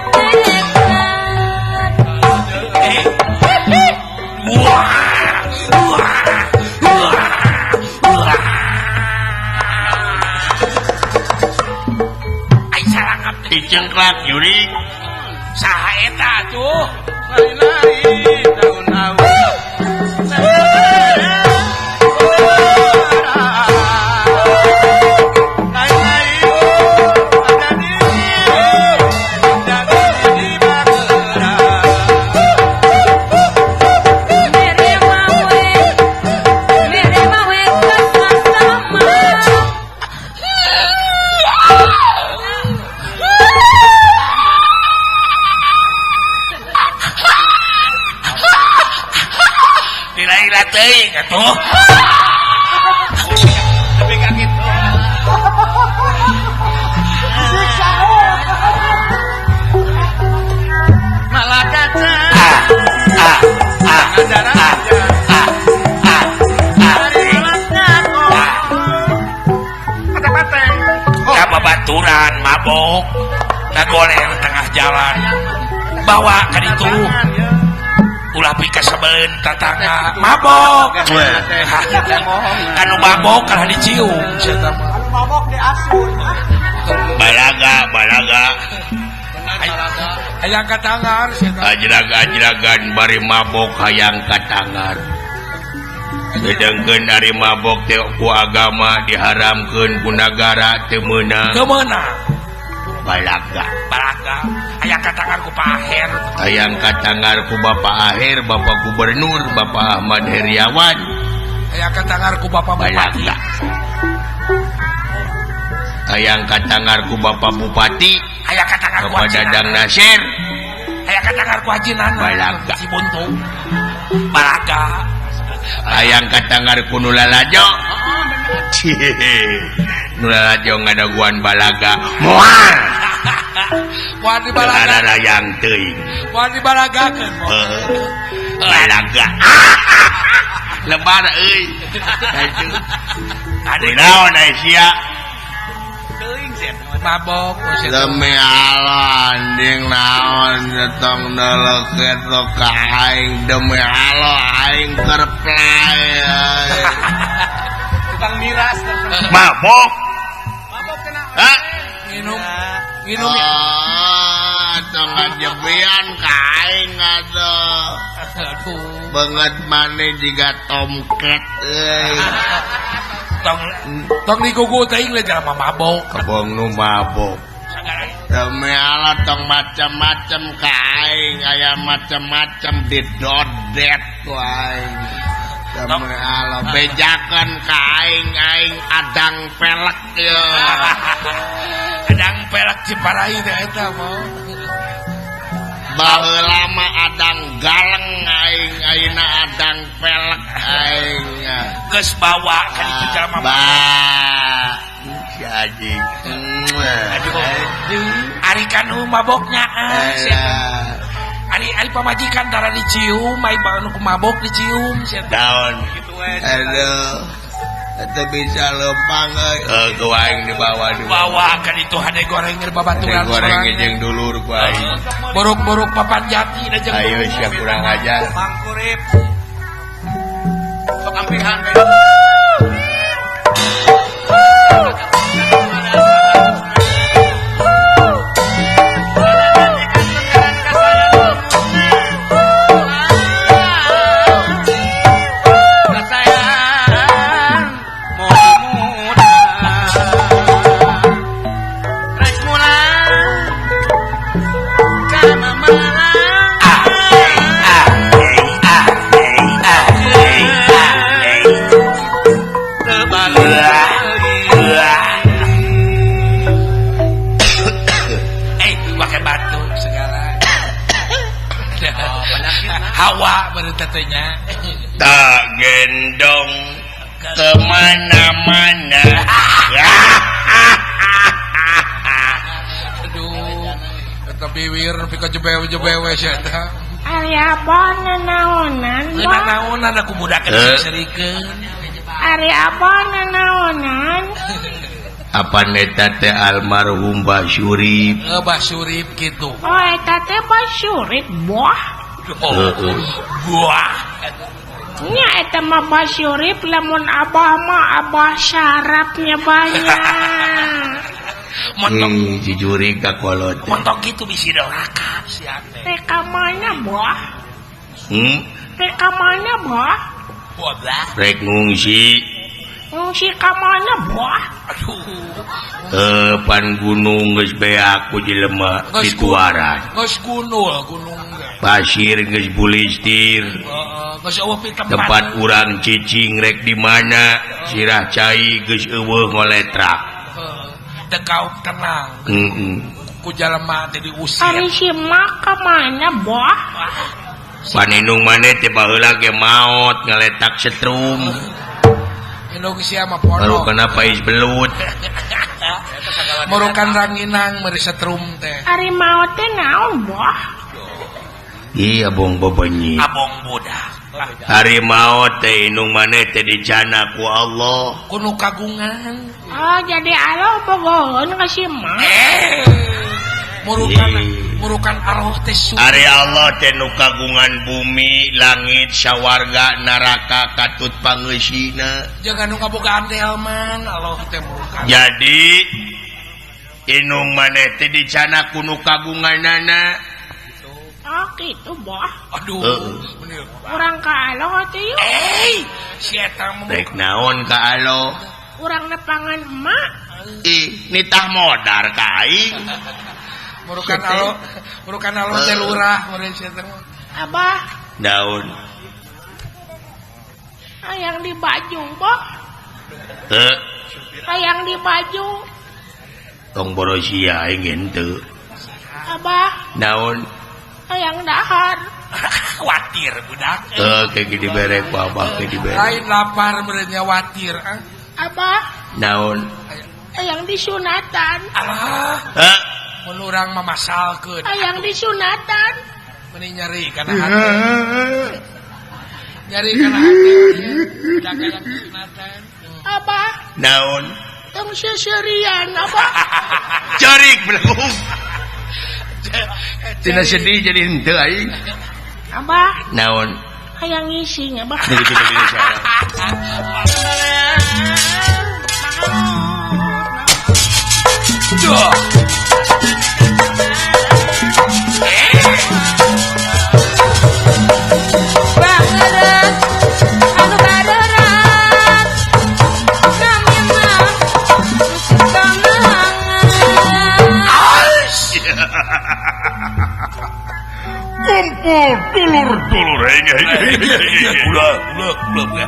Wah. Wah. Wah. Ai sarangap dicengklak jurig. Saha eta atuh? Lari-lari daun awu. Teuing atuh. Tapi ka kitu. Malah kaca. Ah ah ah ah ah ah. Mate-mate. Ka babaturan mabok, ngagoler tengah jalan. Bawa ka ditu. Ulah pika sebelin tatangga mabok. Kanu mabok kalah dicium sia mah. Anu mabok diasun. Balaga, balaga. Hayang katangar sia tah. Ajrag-ajragan bari mabok hayang katangar. Sedengkeun ari mabok teh ku agama diharamkeun ku nagara teu meunang. Teu meunang. Balaga. Balaga. Hayang katangar ku Pak Aher. Hayang katangar ku Bapak Aher, Bapak Gubernur, Bapak Ahmad Heriawan. Hayang katangar ku Bapak Bupati. Balaga. Hayang katangar ku Bapak Bupati. Hayang katangar ku Bapak Dadang Nasir. Hayang katangar ku Haji Nana. Balaga. Si Buntung. Balaga. Hayang katangar ku nu lalajo. Nu lalajo ngadaguan balaga. Moal. Moal di balaga. Hayang teuing. Moal dibalagakeun. Balaga. Lebar euy. Aduh naon ai sia? Teuing sia mabok. Demi Allah anjing naon tong neleket lo ka aing demi Allah aing keur play. Tukang miras mabok. Mabok kena. Hah? Minum. Minum. Oh, tong ngajebian ka aing atuh. Aduh. Banget maneh jiga tomcat euy. Tong tong digugu teuing le jalma mabok. Kebong nu mabok. Demi Allah tong macam-macam ka aing, aya macam-macam didodet ku aing. Demi Allah bejakeun ka aing, aing adang pelek ye. Adang pelek Ciparai teh eta mah. Baheula mah adang galeng aing, ayeuna adang pelek aing. Geus bawa ka ditu jalma mabok. Si anjing. Aduh. Ari kanu maboknya sia. Ari ari pamajikan tara dicium, ai anu mabok dicium sia. Daun. Aduh. Teu bisa lempang euy. Ku aing dibawa di. Bawa kan itu hade goreng babaturan. Goreng jeung dulur ku aing. Borok-borok papan jati da jeung. Ayo sia kurang ajar. Mangkurip. Sok ampihan. Hawa baru tetenya tak gendong kemana-mana. Aduh, eta biwir nepi ka jebewe-jebewe sia eta. Ari abah nanaonan? Nanaonan aku budak serikeun. Ari abah nanaonan? Apa neta teh almarhum Basurip? Basurip kitu. Oh, eta teh Basurip boh. Oh, buah. Nya eta mah Basurip lamun abah mah abah sarapnya banyak. Montok jujuri ka kolot. Montok kitu bisi doraka sia teh. Rek ka mana boh? Rek ka mana boh? Bodah. Rek ngungsi. Ngungsi ka mana boh? Aduh. Pan gunung geus beak ku jelema dituaran. Geus gunul gunung. Pasir geus bulistir. Geus eueuh tempat. Tempat urang cicing rek di mana sirah cai geus eueuh ngoletrak. Teu kauk tenang. Heeh. Ku jelema teh diusir. Ari si mak ka mana boh? Paninung maneh teh baheula ge maot ngaletak setrum. Indung sia mah pono. Baru kana pais belut. Murukan ranginang meuri setrum teh. Ari maot teh naon boh? Iya abong bebenyi. Abong budak. Hari maot teh indung maneh teh dicana ku Allah. Kuno kagungan. Oh jadi Allah bogoheun ka si mak. Murukan murukan Allah teh su. Ari Allah teh nu kagungan bumi, langit, sawarga, neraka katut pangeusina. Jangan nu kabogaan delman Allah teh murukan. Jadi indung maneh teh dicana ku nu kagunganana. Oh gitu boh. Aduh, urang ka alo teh yuk. Si eta mah rek naon ka alo? Urang nepangan emak. Ih, nitah modar ka aing. Murukan alo, murukan alo teh lurah meureun si eta mah. Abah. Naon? Hayang di baju boh. Heuh. Hayang di baju. Tong borosia aing henteu. Abah. Naon? Hayang dahar. Watir budak. Kayak gini berek abah kayak dibere. Lain lapar merenya watir. Abah. Naon? Hayang disunatan. Alah. Hah? Mun urang mah masalkeun. Hayang disunatan. Meni nyeri kana hati. Nyeri kana hati. Budak hayang disunatan. Abah. Naon? Tong seserian abah. Cerik belum. Tina sedih jadi henteu aing. Abah. Naon? Hayang ngising abah. Duh. Bangereut anu barerat namina suka Kumpul dulur-dulur. Ulah, ulah, ulah,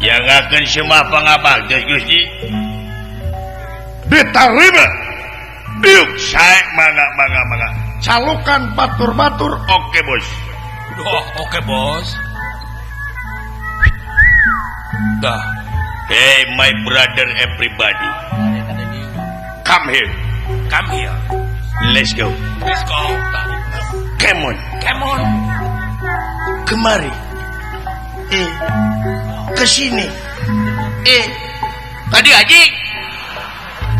Yang akan semua pangabaktos Gusti diterima. Diuk sae mangga mangga mangga. Calukan batur-batur. Oke bos. Oh, oke bos. Dah. Hey my brother everybody. Come here. Come here. Let's go. Let's go. Come on. Come on. Kemari. Kesini. Tadi aji.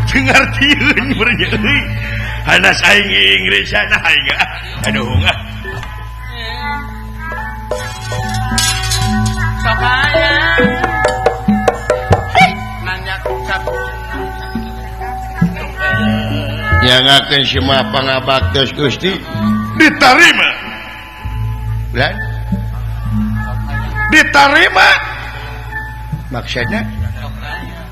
Dengartieun bernya euy. Hanas aing Inggrisan aing. Aduh ah. Sok aya. Nanya sabun. Nyangakeun semua pangabaktos Gusti diterima. Lan diterima. Maksudnya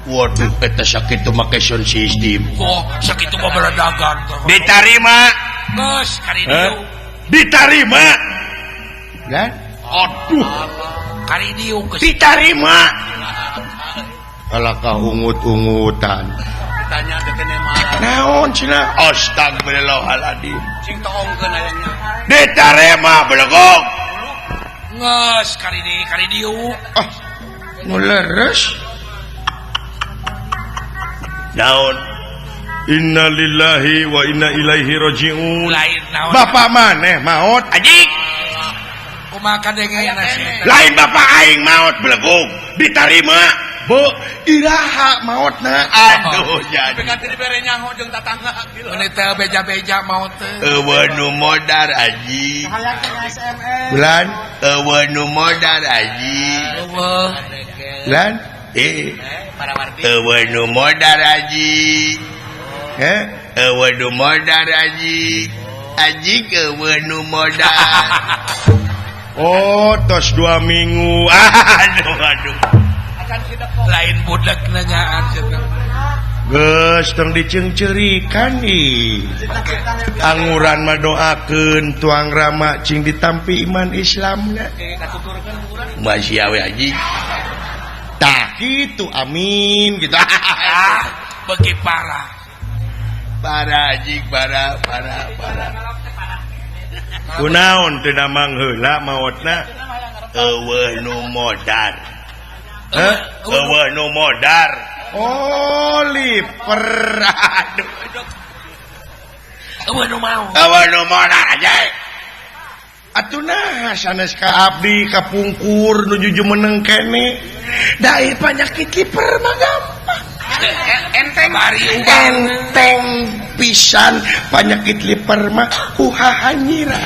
waduh eta sakitu make sound system. Oh, sakitu mah berdagang. Diterima. Geus kari dieu. Diterima. Lan aduh kari dieu geus diterima. Kalah kahungut-ungutan. Tanya dekene mah. Naon cenah? Astagfirullahaladzim. Cing toongkeun aya nya. Diterima belegog. Geus kari dieu kari dieu. Ah, nu leres. Naon? Innalillahi wa inna ilaihi rajiun. Lain naon? Bapak maneh maot anjing. Kumaha kadengena sih? Lain bapak aing maot belegog. Diterima. Bu, iraha maotna. Aduh jadi. Tapi kan dibere nyaho jeung tatangga. Mun teh beja-beja maot teh. Eueuh nu modar anjing. Bulan eueuh nu modar anjing. Eueuh. Bulan eueuh nu modar anjing. Eueuh nu modar anjing. Anjing eueuh nu modar. Oh, tos 2 minggu. Aduh aduh. Lain budak nanyaan cenah. Geus tong diceungceurikan ih. Anguran mah doakeun tuang rama cing ditampi iman Islamna. Masih awe anjing. Tah kitu amin gitu. Ah, beuki parah. Parah anjing, parah parah parah. Kunaon teu damang heula maotna? Eueuh nu modar. Eueuh nu modar. Oh, liper. Aduh. Eueuh nu mau. Eueuh nu modar anjing. Atuh nah sanes ka abdi kapungkur nuju jumeneng kene. Da ieu panyakit liper mah gampang. Enteng bari enteng pisan panyakit liper mah kuhahanyiran.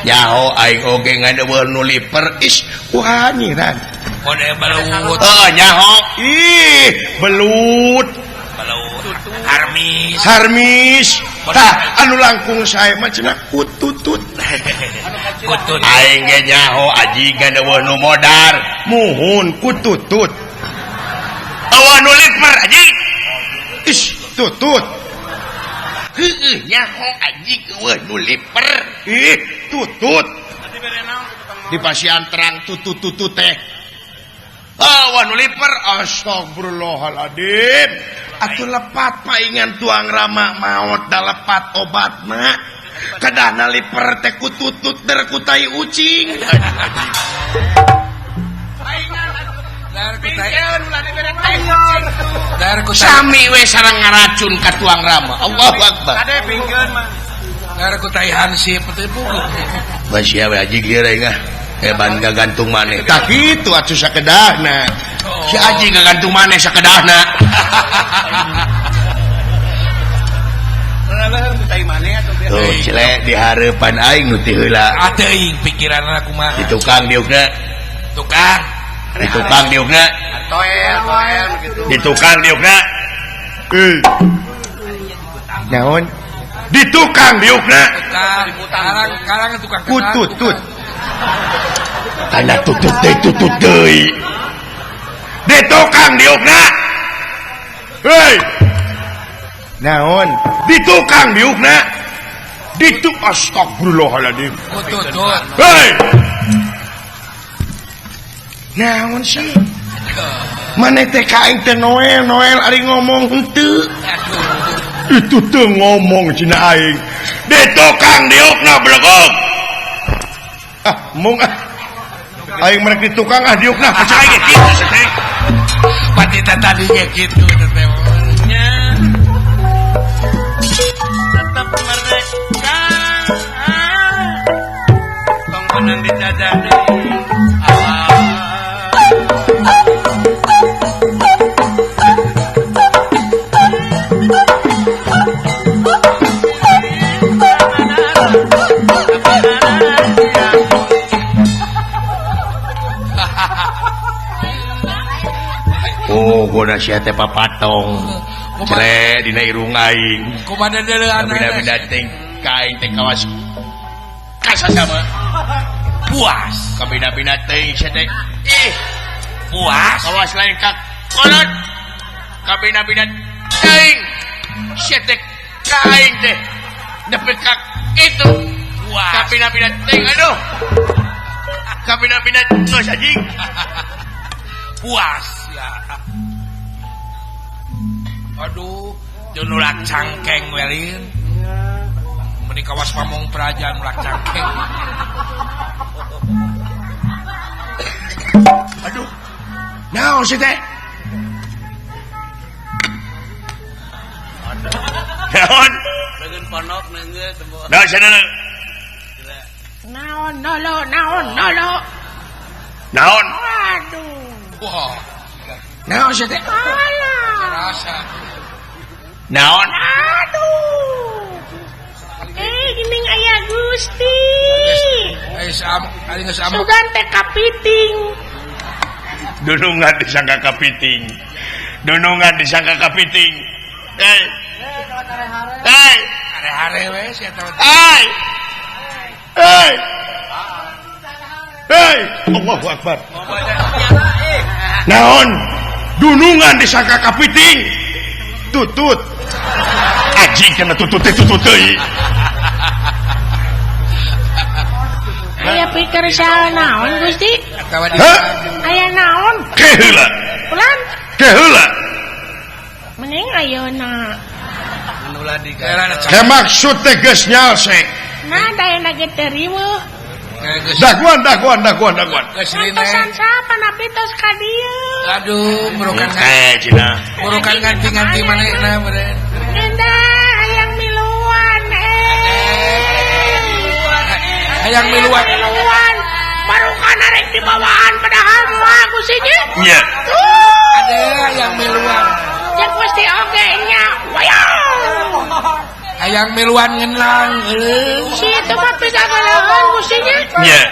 Nyaho aing oge ngadeueuh nu liper is kuhahanyiran. Kode belut. Oh, nyaho. Ih, belut. Belut. Harmis. Harmis. Tah, anu langkung sae mah cenah kututut. Kutut. Aing ge nyaho aji ngadeueuh nu modar. Muhun kututut. Eueuh nu liper aji. Is, tutut. Heueuh nyaho aji eueuh nu liper. Ih, tutut. Di pasian terang tutut-tutut teh. Ah, nu liper astagfirullahaladzim. Atuh lepat paingan tuang rama maot da lepat obatna. Kedahna liper teh kututut der ku tai ucing. Sami we sareng ngaracun ka tuang rama. Allahu akbar. Kade pingkeun mah. Dar ku tai hansip teh puguh. Masih we aji geus aing ah. Heban gagantung maneh. Tah kitu atuh sakedahna. Si aji gagantung maneh sakedahna. Tuh cile di hareupan aing nu ti heula. Ah teuing pikiranna kumaha. Di tukang diukna. Tukang. Di tukang diukna. Toel toel gitu. Di tukang diukna. Naon? Di tukang diukna. Tukang. Karang tukang. Kututut. Tanah tutut deui tutut deui. Di tukang diukna. Hei. Naon? Di tukang diukna. Di tuk astagfirullahaladzim. Kututut. Hei. Naon sih? Maneh teh ka aing teh Noel, Noel ari ngomong henteu. Itu teu ngomong cenah aing. Di tukang diukna belegog. Ah, mung ah. Aing merek di tukang ah diukna. Percaya ge kitu teh. Patita tadi kayak gitu nya. Tetap merdeka. Tong menang dijajah deui. Oh, gona sia teh papatong. Cere dina irung aing. Kumaha deuleuan bina-bina teh ka aing teh kawas kasasama. Puas. Kabina-bina teh sia teh. Ih, puas. Kawas lain ka kolot. Kabina-bina teuing sia teh ka aing teh. Nepi ka kitu. Puas. Kabina-bina teuing aduh. Kabina-bina geus anjing. Puas ya. Aduh, jeung nulak cangkeng welin. Meni kawas pamong praja nulak cangkeng. Aduh. Naon sih teh? Naon? Leungeun ponok neungeut tempo. Naon cenah? Naon nolo, naon nolo. Naon? Aduh. Wah. Naon sih teh? Alah. Rasa. Naon? Aduh. Geuning aya Gusti. Aing geus amuk. Sugan teh kapiting. Dunungan disangka kapiting. Dunungan disangka kapiting. Hei. Hei. Hare-hare we sia teh. Hei. Hei. Hei, Allahu Akbar. Naon? Dunungan disangka kapiting. Tutut. Anjing kana tutut teh tutut deui. Aya pikir saha naon Gusti? Hah? Aya naon? Ke heula. Ulan. Ke heula. Mending ayeuna. Ke maksud teh geus nyalse. Nah, da ayeuna ge teu riweuh. Daguan daguan daguan daguan. Ngantosan siapa napi tos ka dieu. Aduh, burukan cina. Burukan ganti-ganti manehna meureun. Endah hayang miluan Hayang miluan. Miluan. Barukan arek dibawaan padahal moal Gusti nya. Nya. Ada hayang miluan. Jeung Gusti oge nya. Wayang. Hayang miluan ngenang eueuh. Si itu mah pigagalaeun Gusti nya. Nya.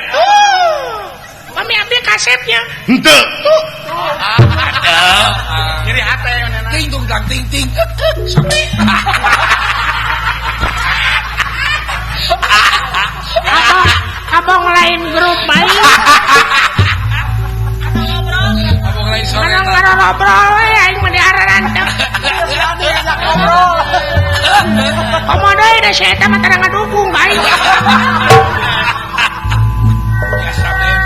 Kami abdi kasepnya. Henteu. Aduh. Nyeri hate ting tung tang ting ting. Abang lain grup bae. Abang lain sore. Menang ngobrol we aing mah diararantep. Komo deui da si eta mah tara ngadukung ka aing. Biasa ben.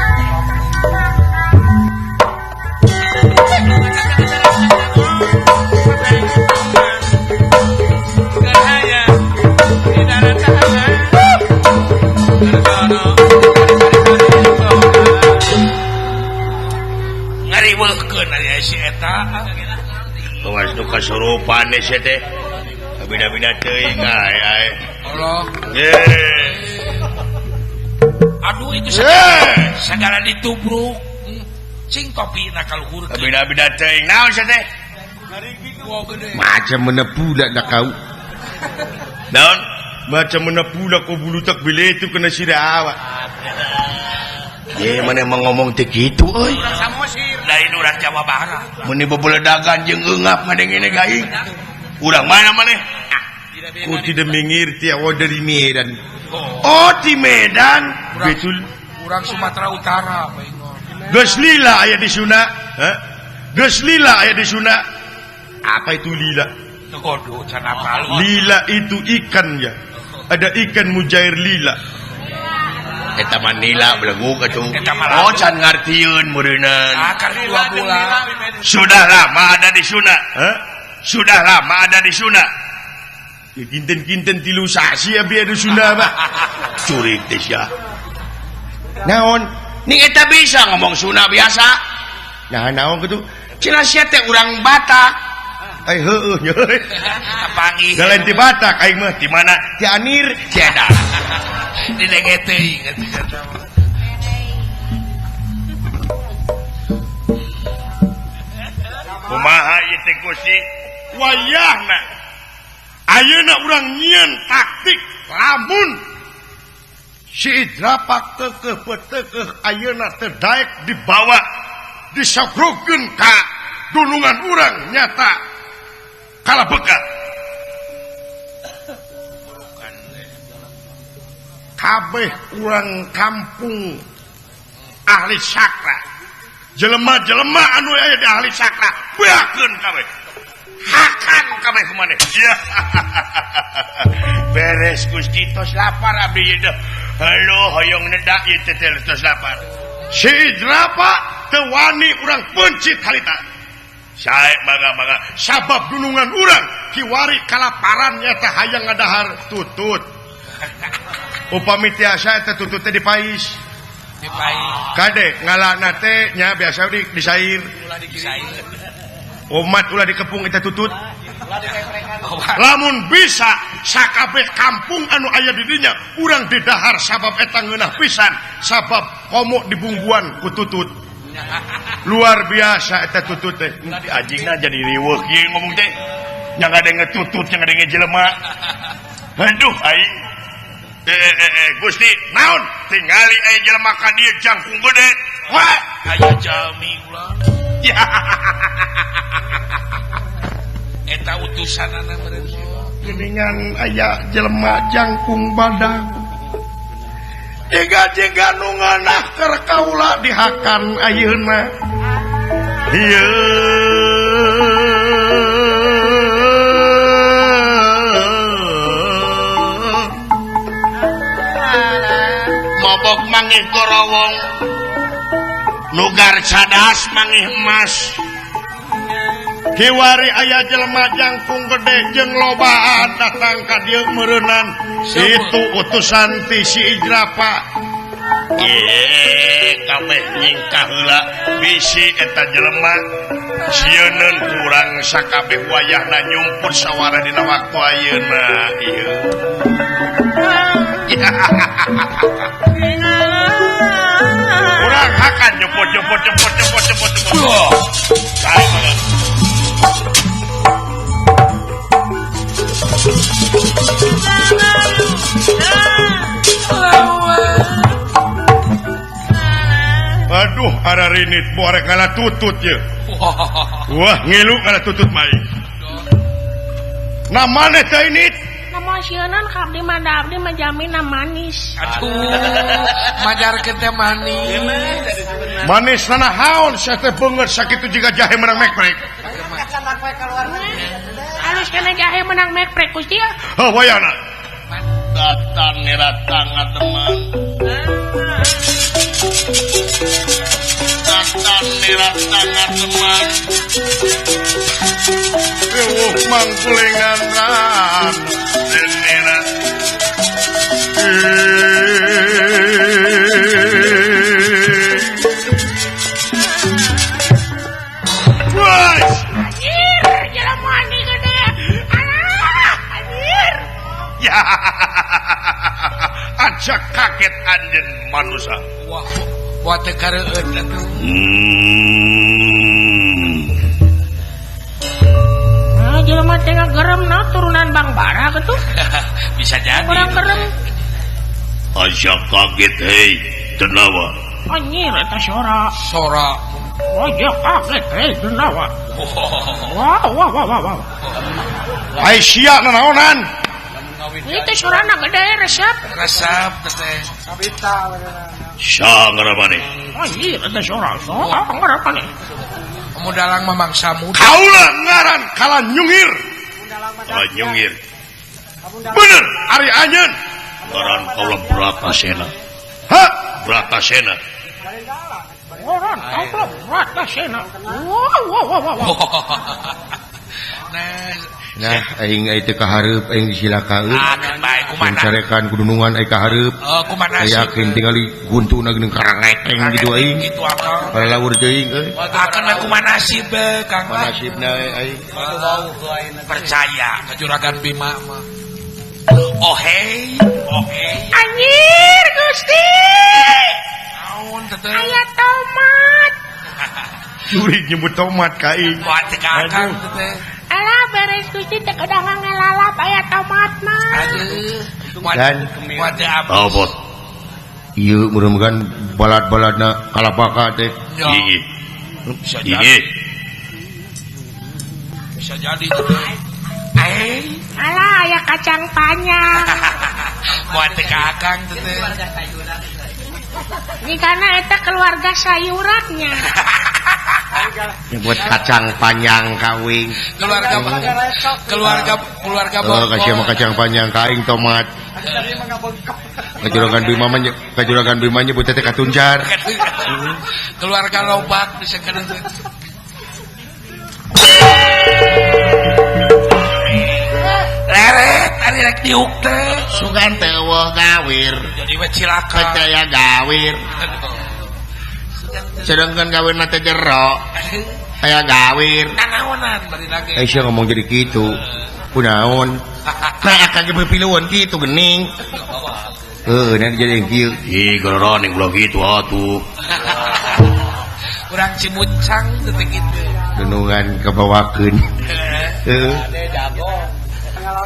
Ngariweuhkeun ari si eta. Awas nu kasurupan sia teh. Beda-beda teuing ae. Allah. Aduh itu segala ditubruk. Cing topina kaluhur. Beda-beda teuing naon sia teh? Macam mana pula dah kau. Naon? Macam mana pula kau bulutak bila itu kena sirah awak. Ye mana emang ngomong teh kitu euy. Lain urang Jawa Barat. Mun bebeledagan jeung eungap ngadengene gaing. Urang mana maneh? Ku tidak mengerti awak dari Medan. Oh, di Medan. Betul. Urang Sumatera Utara baingon. Geus lila aya di Sunda. Hah? Geus lila aya di Sunda. Apa itu lila? Waduh, can apal. Lila itu ikan ya. Ada ikan mujair lila. Eta mah nila beleguk atuh. Oh, can ngartieun meureunnan. Akar 2 bulan. Sudah lama ada di Sunda. Hah? Sudah lama ada di Sunda. Ya kinten-kinten tilu sasi abi ada Sunda mah. Curik teh sia. Naon? Ning eta bisa ngomong Sunda biasa. Nah, naon kitu? Cenah sia teh urang Batak. Ai heueuh nya. Panggih. Da lain ti Batak aing mah ti mana? Ti Anir, ti Eda. Didenge teuing atuh eta mah. Kumaha ieu teh Gusti? Wayahna. Ayeuna urang nyieun taktik lamun si Idrapak tekeuh petekeuh ayeuna teu daek dibawa disogrukeun ka dunungan urang nyata kalabeka. Kabeh urang kampung ahli sakra, jelema-jelema anu aya di ahli sakra beakeun kabeh, hakan kabeh kumaneh. Beres Gusti tos lapar abdi ieu teh. Halo hoyong nedak ieu teh tos lapar. Si Idrapa teu wani urang pencit harita. Sae mangga-mangga sabab dunungan urang kiwari kalaparan nyata hayang ngadahar tutut. Upami tiasa eta tutut teh dipais. Dipais. Kade ngalana teh nya biasa di disair. Disair. Umat ulah dikepung eta tutut. Lamun bisa sakabeh kampung anu aya di dinya urang didahar sabab eta ngeunah pisan sabab komo dibungguan ku tutut. Luar biasa eta tutut teh. Anjingna jadi riweuh ieu ngomong teh. Nya ngadenge tutut nya ngadenge jelema. Aduh aing. Gusti naon tingali aya jelema ka dieu jangkung gede. Wah, aya jalmi ulah. Eta utusanana meureun. Geuningan aya jelema jangkung badag. Jiga-jiga nu ngeunah keur kaula dihakan ayeuna. Ieu mobok mangih korowong nugar cadas mangih emas. Kiwari aya jelema jangkung gede jeung lobaan datang ka dieu meureunnan. Itu utusan ti si Idrapa. Kabeh nyingkah heula bisi eta jelema sieuneun kurang sakabeh wayahna nyumput sawara dina waktu ayeuna ieu. Urang hakan nyumput nyumput nyumput nyumput nyumput nyumput. Sae banget. Aduh, ara rinit borek ngala tutut ye. Wah, ngilu ngala tutut mai. Nah maneh teh init? Nama sieunan ka abdi mah da abdi mah jamina manis. Aduh, majarkeun teh manis. Manis nanahaon sia teh beungeut sakitu jiga jahe menang mekprek. Halus kana jahe menang mekprek Gusti. Heuh wayana. Datang niratang ngademan. Datang niratang ngademan. Eueuh mangkulengan ran denera. Wah! Anjir, jelema ni gede. Alah, anjir. Ya. Aja kaget anjeun manusia. Wah, buat teh kareueut atuh. Ah, jelema teh ngagerem na turunan Bang Bara getu. Bisa jadi. Urang gerem. Aja kaget hei, Denawa. Anjir eta sora. Sora. Aja kaget hei, Denawa. Wah, wah, wah, wah, wah. Ai sia nanaonan? Itu sorana gede resep. Resep teh. Sabita. Sa ngaramane. Anjir eta sora. Sa ngaramane. Kamu dalang mah mangsa muda. Kaula ngaran kala nyungir. Kala nyungir. Bener ari anjeun. Ngaran kaula Bratasena. Hah? Bratasena. Ngaran kaula Bratasena. Wah wah wah wah. Nah, Nah aing teu kahareup aing disilakaeun. Ah keun bae kumaha. Carekan kudunungan aing kahareup. Oh kumaha nasib. Yakin tingali guntuna geuning karangeteng gitu aing. Gitu akang. Palawur teuing euy. Akan mah kumaha nasib Kang. Nasibna aing. Percaya ka Juragan Bima mah. Oh hey, oh hey. Anjir Gusti. Naon teteh? Aya tomat. Jurig nyebut tomat ka aing. Moal teh ka akang teteh. Alah beres Gusti teh kedangan ngelalap aya tomatna. Aduh. Dan moal teh abis. Oh bos. Ieu mudah-mudahan balad-baladna kalapaka teh. Ih. Bisa jadi. Bisa jadi teteh. Alah aya kacang panjang. Moal teh ka akang teteh. Ini karena eta keluarga sayurannya. Nyebut kacang panjang kawing. Keluarga keluarga keluarga oh, kasih mah kacang panjang kaing tomat. Kajuragan Bima mah kajuragan Bima nyebut teh katuncar. Keluarga lobak bisa kana. Leret ari rek diuk teh. Sugan teh eueuh gawir. Jadi we cilaka. Percaya gawir. Sedangkan gawirna teh jero. Aya gawir. Nanaonan bari lagi. Eh sia ngomong jadi kitu. Kunaon? Nah akang ge piluan kitu geuning. Heuh, nanti jadi kieu. Ih, goroning ulah kitu atuh. Urang Cimuncang teh kitu. Dunungan kabawakeun. Heuh.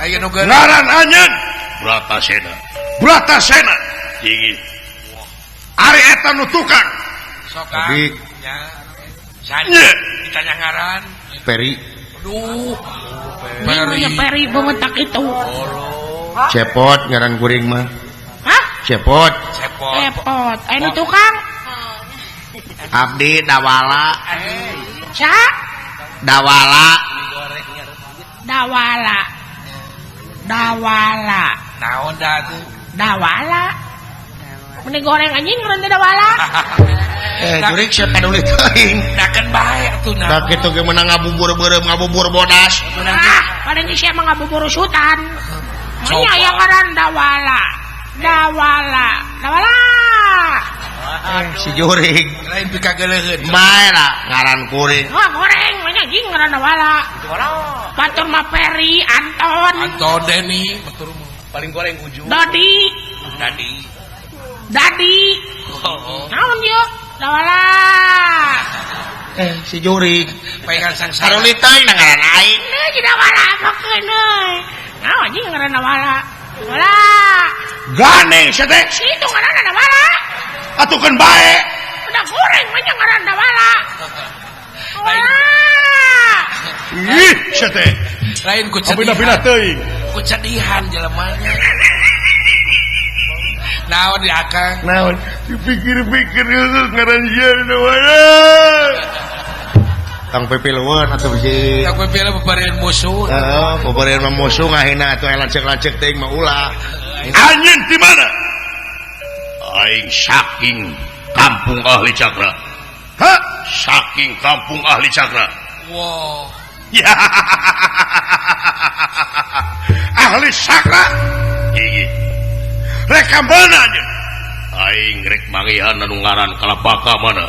Aya nu geus ngaran anjeun Bratasena. Bratasena. Tinggi. Ari eta nu tukang. Sok Tapi nya. Sani ditanya ngaran. Peri. Aduh. Peri. Peri bementak itu. Cepot ngaran kuring mah. Hah? Cepot. Cepot. Cepot. Aya nu tukang. Abdi Dawala. Sa? Dawala. Dawala. Dawala. Naon da tuh? Dawala. Meni goreng anjing ngaran teh dawala. Jurik sia paduli teuing. Dakeun bae atuh nah. Da kitu ge meunang ngabubur beureum ngabubur bodas. Ah, paling sia mah ngabubur usutan. Nya aya ngaran dawala. Dawala. Dawala. Si jurik lain pikageleuheun. Bae lah ngaran kuring. Wah, goreng mah anjing ngaran dawala. Batur mah Peri, Anton. Anton Deni, batur mah paling goreng ujung. Dodi. Dadi. Dadi. Oh. Naon yeuh? Dawala. Si jurik pengen sangsara. Saruli teuing ngaran aing. Euy, si dawala makeun euy. Naon anjing ngaran dawala? Dawala. Gandeng sia teh. Si itu ngaranna dawala. Atuh keun bae. Udah goreng mah ngaran dawala. Dawala. Ih, sia teh. Lain ku cedihan. Abina-bina teuing. Ku cedihan jelemana. Naon di akang? Naon? Dipikir-pikir ngaran sia dawala. Tang pepiluan atuh bisi. Tang pepiluan bebereun musuh. Heeh, bebereun mah musuh ngahina atuh lancek-lancek teuing mah ulah. Anjeun di mana? Aing saking kampung ahli cakra. Hah? Saking kampung ahli cakra. Wow. Ya. Ahli cakra. Ih. Rek ka mana anjeun? Aing rek manggihan anu ngaran Kalapaka mana?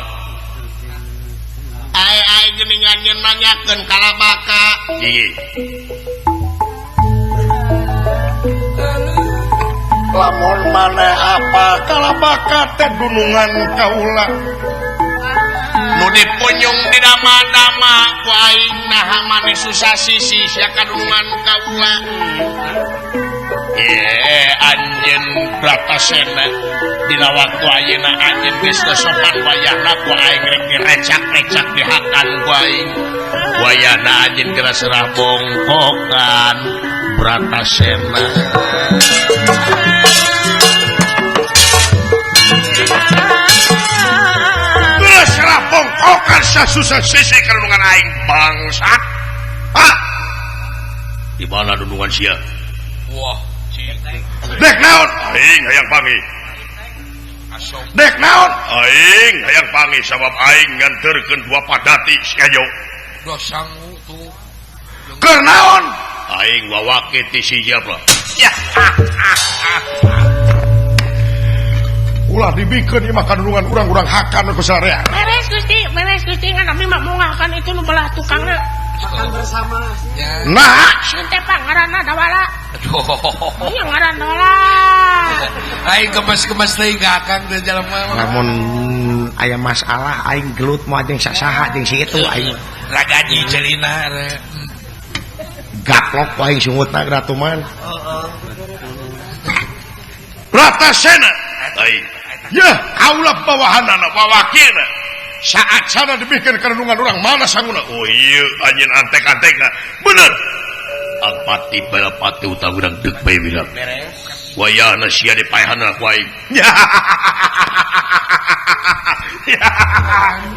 Ai ai geuning anjeun nanyakeun Kalabaka. Ih. Lamun maneh apa Kalabaka teh dunungan kaula. Nu dipunyung di dama-dama ku aing naha maneh susah sisi sia kadunungan kaula. Anjeun Bratasena dina waktu ayeuna anjeun geus teu sopan wayahna ku aing rek direcak-recak dihakan ku aing. Wayahna anjeun geura serah bongkokan Bratasena. Geura serah bongkokan sasusah sisi kadunungan aing bangsat. Hah? Di mana dunungan sia? Wah. Dek naon? Aing hayang panggih. Dek naon? Aing hayang panggih sabab aing nganterkeun dua padati si Ajo. Dua sangu tuh. Keur naon? Aing wawake ti si Jabra. Ulah dibikeun ieu mah kanulungan urang-urang hakan ku sarea. Beres Gusti, beres Gusti ngan abdi mah mungahkan itu nu belah tukangna. Makan bersama. Nah, sieun teh pangaranna Dawala. Aduh. Ieu ngaran Dawala. Aing kemes-kemes teuing ka Akang teh jalma. Lamun aya masalah aing gelut moal jeung sasaha jeung si itu aing. Ragaji celina re. Gaplok aing sungutna gratuman. Heeh. Bratasena. Aing. Yah, kaula bawahanana wawakina. Saat sana dibikeun kanulungan urang mana sanguna. Oh ieu anjeun antek-antekna. Bener. Angpati balapati utang urang deuk bae bilang. Beres. Wayahna sia dipaehanna ku aing.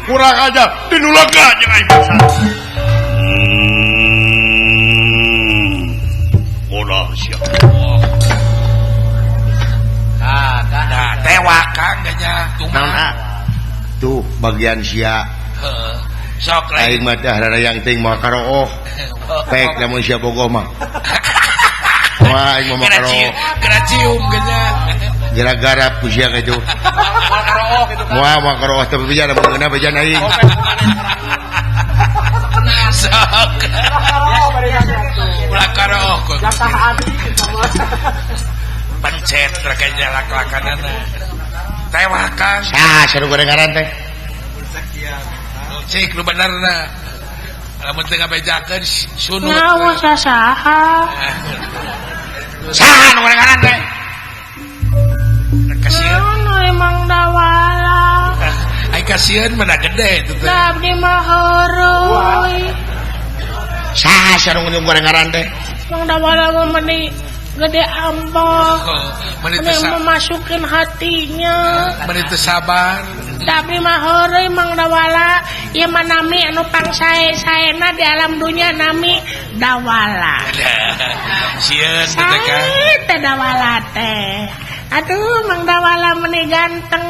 Kurang aja dinulega jeung aing bangsa. Modal sia. Nah, tewak Kang nya. Naon ah? Tuh bagian sia. Heeh. Sok aing mah teh rarayang teuing moal karooh. Pek lamun sia bogoh mah. Wah, aing mah karooh. Kena cium genya. Gara-gara ku sia kitu. Moal karooh kitu kan. Moal moal karooh teh beja lamun ngeunah beja aing. Sok. Ulah karooh kok. Jatah adi sama. Pencet rek lak-lakanana. Tewak Kang. Sah, seru gorengaran teh. Cik lu benerna. Lamun teu ngabejakeun sunut. Naon sasaha? Saha nu gorengaran teh? Kasieun. Naon emang Dawala. Ai kasieun mah gede itu teh. Abdi mah heureui. Saha sareng nu gorengaran teh? Mang Dawala mah meni gede ambok. Meni memasukin hatinya. Meni teu sabar. Tapi mah heureuy Mang Dawala, ieu mah nami anu pangsae-saena di alam dunia nami Dawala. Sieun teh Kang. Teh Dawala teh. Aduh Mang Dawala meni ganteng.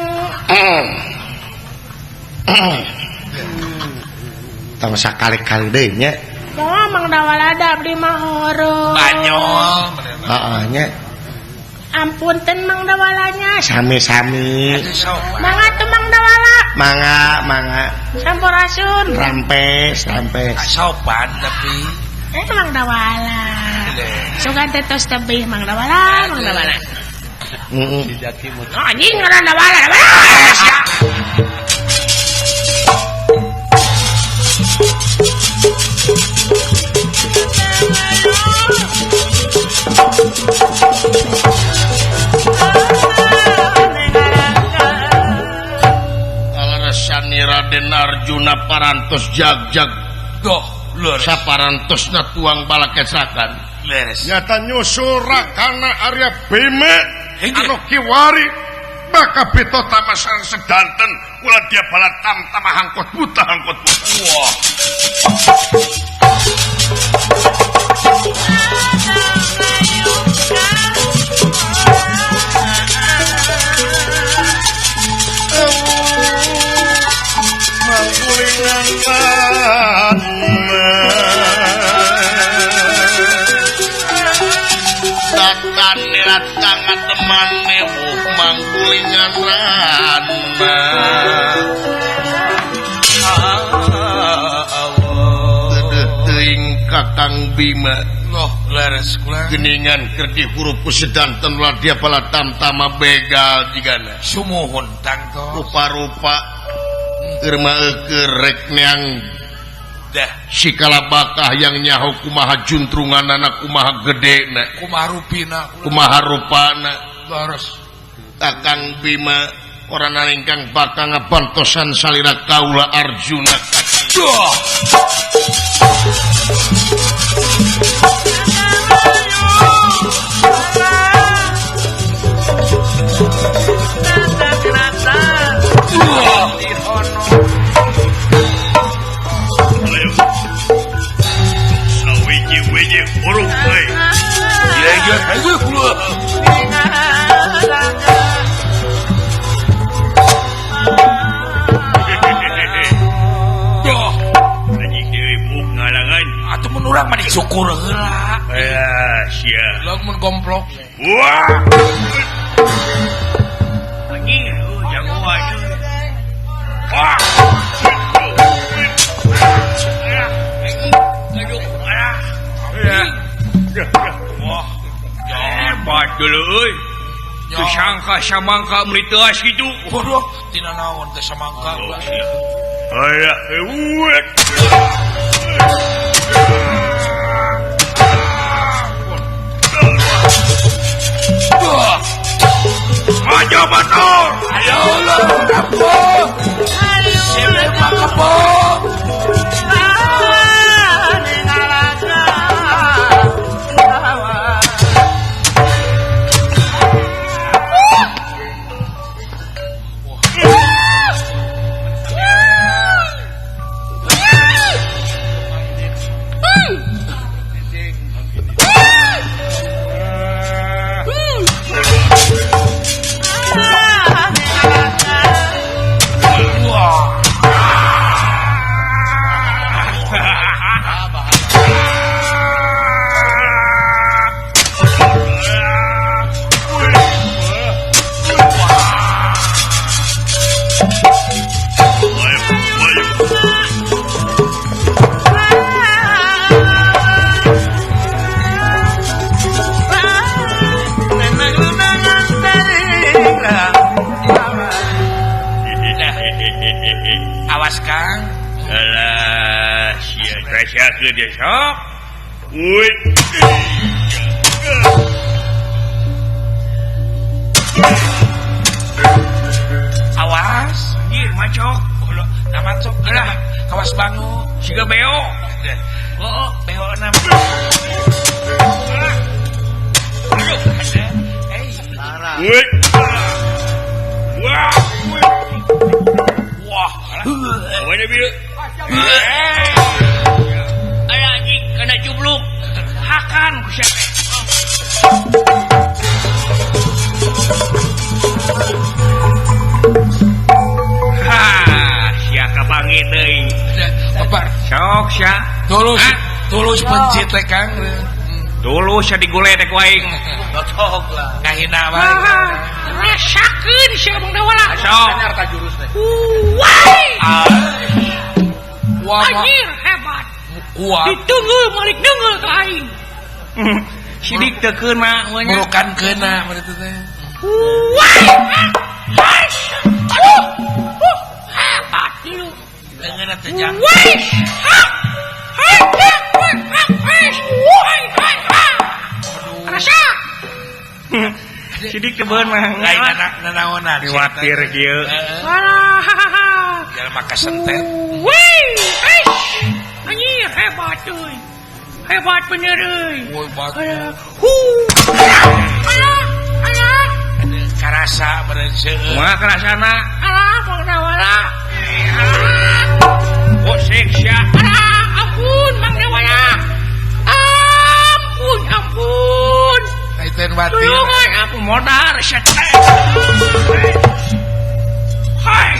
Tong sakali-kali deui nya. Moal Mang Dawala da abdi mah heureuy. Banyol. Heeh nya. Ampunten Mang Dawalanya. Sami-sami. Mangga tuh Mang Dawala. Mangga, mangga. Sampurasun. Rampes, rampes. Sopan tapi. Mang Dawala. Sugan teh tos tebih Mang Dawala, Mang Dawala. Heeh. Oh, anjing ngaran Dawala, Dawala. Alaresani Raden Arjuna parantos jag-jag goh leres saparantosna tuang balakesakan leres nyata nyusul rakana Arya Bima anu kiwari maka bito tamasan sedanten ulah dia balatam tamah angkot buta angkot buta. Wah. Manggulingan rana teuing teuing Kakang Bima loh leres kula geningan keur dihurup ku sedanten ulah dia balatam tama begal jigana sumuhun tangto rupa-rupa keur mah eueur rek neang dah si kalabakah yang nyaho kumaha juntrunganana kumaha gedena kumaha rupina kumaha rupana leres Kakang Bima orang ingkang bakal ngabantosan salira kaula Arjuna. Duh. Sawiji-wiji huruf euy. Urang mah dicukur heula. sia. Log mun gomplok. Wah. Anjing, jagoan. Wah. Wah. Hebat dulu euy. Teu sangka samangka meuli teuas kitu. Waduh, tina naon teh samangka. Aya, eueuh. Ayo batur. Ayo lo kampung. Ayo kampung. Awas Kang. Alah, sia rasakeun dia sok. Uy. Awas, anjir macok. Nah macok, alah, kawas bangu. Siga beo. Oh, beo na. Aduh, Uy. Wah. Wah, mana bieu? Aya anjing kana jubluk. Hakan ku sia teh. Ha, sia kapanggih deui. Bapak, sok sia. Tulus, tulus pencit teh Kang. Tulus sia digule teh ku aing. Cocok lah. Ngahina wae. Rasakeun sia Bang Dawala. Sok. Anyar ka jurus teh. Wah. Wah, anjir hebat. Kuat. Ditunggu malik deunggeul ka aing. Sidik teu keuna we nya. Murukan keuna mun itu teh. Wah. Aduh. Hebat dulu. Deungeunna teh jang. Wah. Rasa. Sidik teu beun mah. Lain nanaonan. Kuatir kieu. Alah. Jelema kasentet. Wih, anjir hebat euy. Hebat bener euy. Woi, bat. Alah, alah. Karasa beureun seueur. Kumaha karasana? Alah, Bang Dawala. Oh, siksa. Alah, ampun Bang Dawala. Ampun, ampun. Kaiten batin. Tulungan aku modar sia teh. Hai.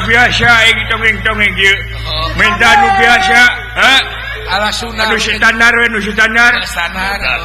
Biasa aing tongeng-tongeng ieu. Minta nu biasa, ha? Ala sunah. Anu standar we, nu standar. Standar.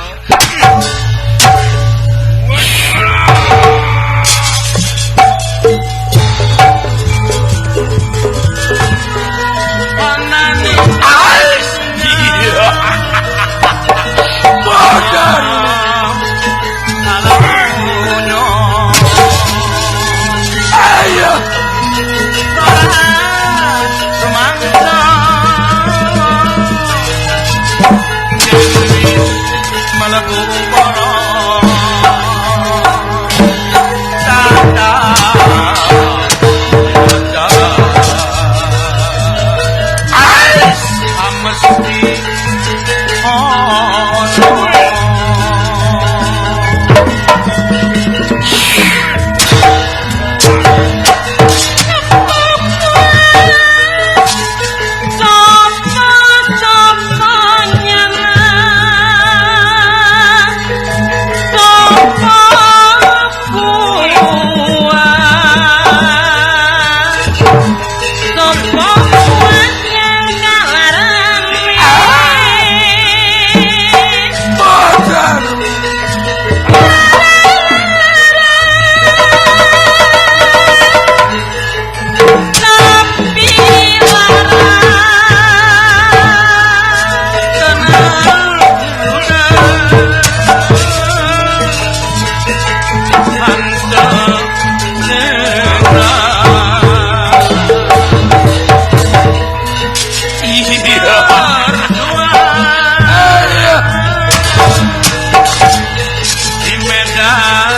Di medan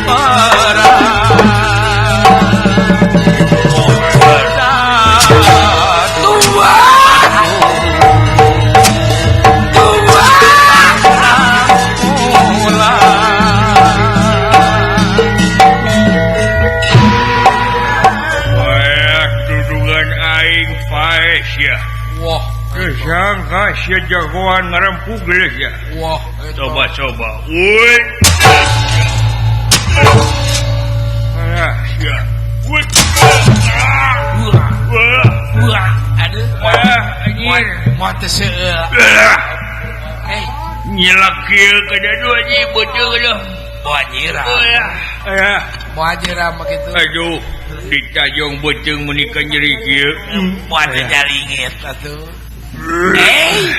perang tua tua Dudugan aing paes ya. Wah, Kesangka sia jagoan ngarempug geus ya. Wah, coba-coba. Woi. Alah, sia. Woi. Wah, wah, aduh. Wah, anjir. Moal teu seueul. Hei, nyilak kieu ka dadu anjing beuteung aduh. Moal nyiram. Ayah. Moal nyiram kitu. Aduh, ditajong beuteung meuni ka nyeri kieu. Moal teu nyalingit atuh. Eh,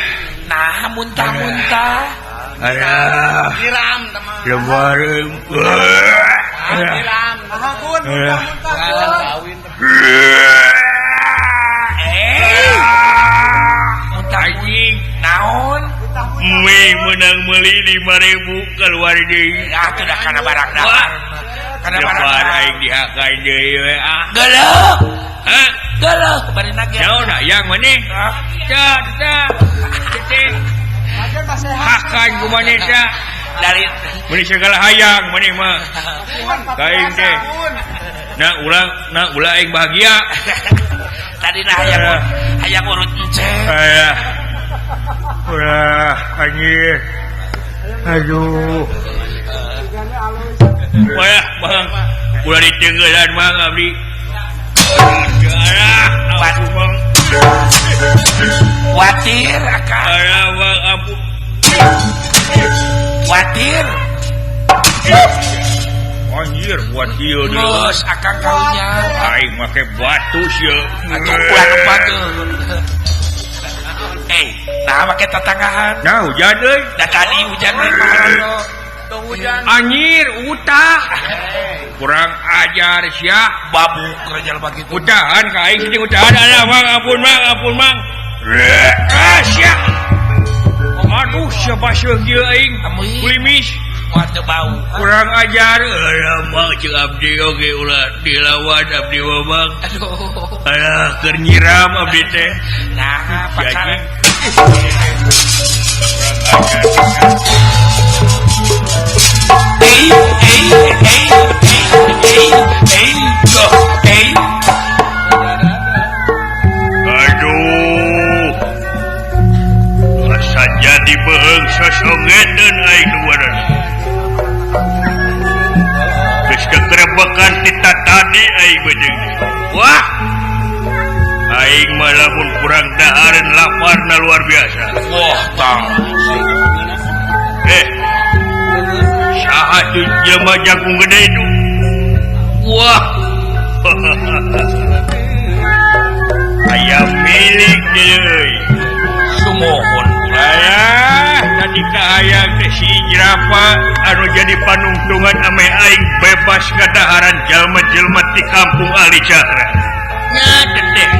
nah muntah-muntah. Alah. Nyiram teman. Lebareung. Nyiram. Ampun, muntah-muntah. Kawin. Eh. Muntah anjing. Naon? Mie menang meuli 5.000 keluar deui. Ah, teu da kana barang dahar. Kana barang dahar aing dihakan deui we ah. Geuleuh. Hah? Geuleuh bari nage. Naon hayang maneh? Tah, tah. Teh. Hakan ku maneh tah. Dari meuni segala hayang maneh mah. Kaing teh. Nah ulah aing bahagia. Tadi nah hayang urut enceh. Ayah. Ulah anjir. Aduh. Wah, Bang. Ulah ditenggelan Bang abdi. Alah, ampun Bang. Watir akang. Alah, Bang, ampun. Watir. Anjir, buat ieu deui. Geus akang karunya. Aing make batu sia. Atuh ulah nu bageun. Eh, nah make tatanggahan. Nah, hujan euy. Da tadi hujan euy marono. Tong hujan. Anjir, utah. Kurang ajar sia. Babuk kerja jelema kitu. Utahan ka aing sini utahan. Alah, Mang, ampun Mang, ampun Mang. Ah, sia. Aduh, sia baseuh ieu aing. Kulimis. Moal teu bau. Kurang ajar. Alah, Mang ceuk abdi oge ulah dilawan abdi mah, Mang. Aduh. Alah, keur nyiram abdi teh. Nah, pacaran. Ei, ei, ei, ei, ei, go, ei. Aduh. Asa jadi beheung sosongeteun aing luaran. Geus kekerebekan ti tadi aing beuteung. Wah. Aing mah lamun kurang dahareun laparna luar biasa. Wah, tah. Saha tuh jelema jagung gede itu? Wah. Aya milik deui. Sumuhun ulah. Tadi kahayang teh si jerapah anu jadi panungtungan ameh aing bebas kadaharan jelema-jelema ti kampung Ali Cakra. Nya teh.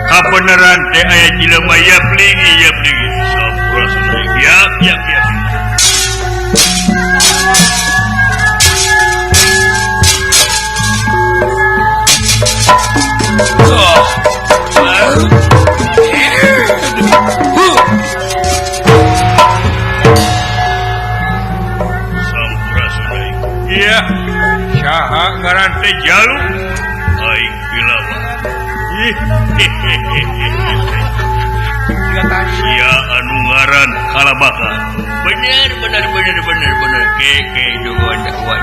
Kabeneran teh aya jelema yaplingi yaplingi. Sampurasun yap yap yap. Iya, saha ngaran teh Jalu? Aing Bilawa. Sia anu ngaran Kalabaka. Bener bener bener bener bener ke ke jagoan jagoan.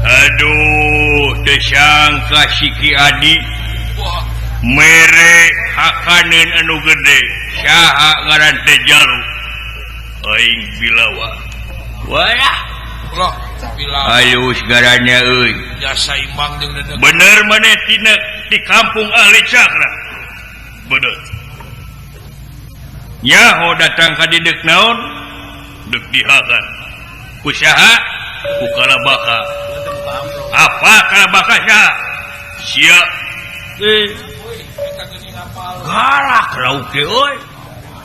Aduh, tesangka si Ki Adi mere hakaneun anu gede. Saha ngaran teh Jalu? Aing Bilawa. Wah, Loh, Bilawa. Alus garanya euy. Jasa imbang jeung dedeg. Bener maneh tina di kampung Ahli Cakra. Bener. Nyaho datang ka dieu deuk naon? Deuk dihakan. Ku saha? Ku Kalabaka. Apa Kalabaka saha? Sia. Galak lauk teh euy.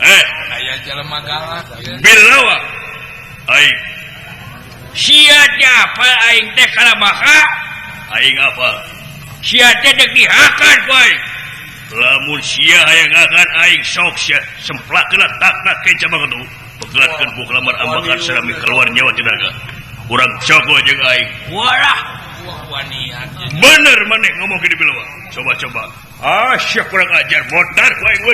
Aya jelema galak. Bilawa. Aing. Sia teh apa aing teh Kalabaka? Aing apa? Sia teh deuk dihakan ku aing. Lamun sia hayang ngakan aing sok sia semplakeun takna ke cabang tu. Pegelatkeun buuk lamar ambakan sarami keluar nyawa tenaga. Urang cogo jeung aing. Walah. Bener maneh ngomong gini bilawa. Coba-coba. Ah, sia kurang ajar modar ku aing.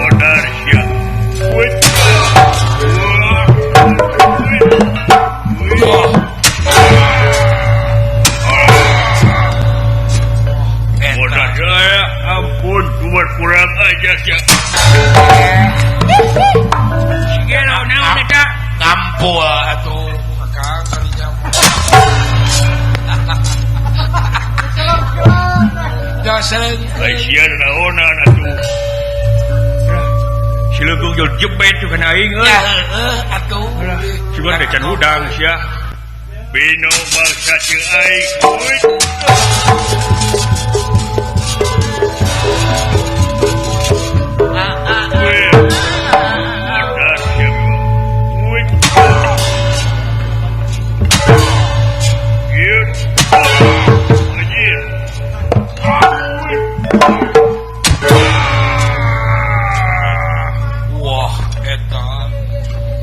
Modar sia. Modar sia, ampun kuat kurang ajar sia. Sigero naon eta? Ngampul atuh Akang kalinya. Jaseng. Ai sia naonan atuh. Silegung jol jebet tu kana aing euy. Ya heueuh atuh. Cuman teh can hudang sia. Bino bangsa jeung aing. Wah, eta.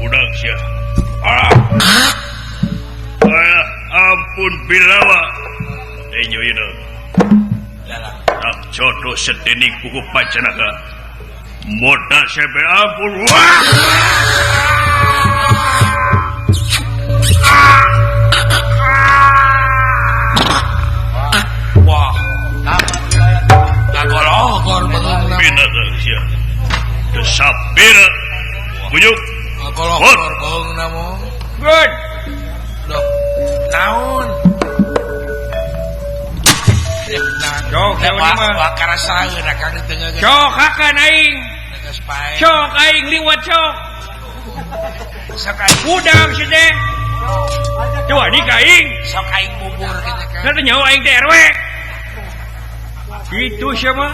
Udah sia. Ampun bilawa. Enyo ieu. Tak jodoh sedening kuku pancanaka. Modal sampai ampun. Wah! Wah. Ngagologor beungeutna. Bina sia. Teu sapira. Kunyuk. Ngagologor beungeutna mah. Good. Loh, naon? Cok, wah karasaeun akang di tengah. Cok, hakan aing. Cok aing liwat cok. Sok aing udang si teh. Coba di ka aing. Sok aing bubur kitu kan. Teu nyaho aing teh RW. Kitu sia mah.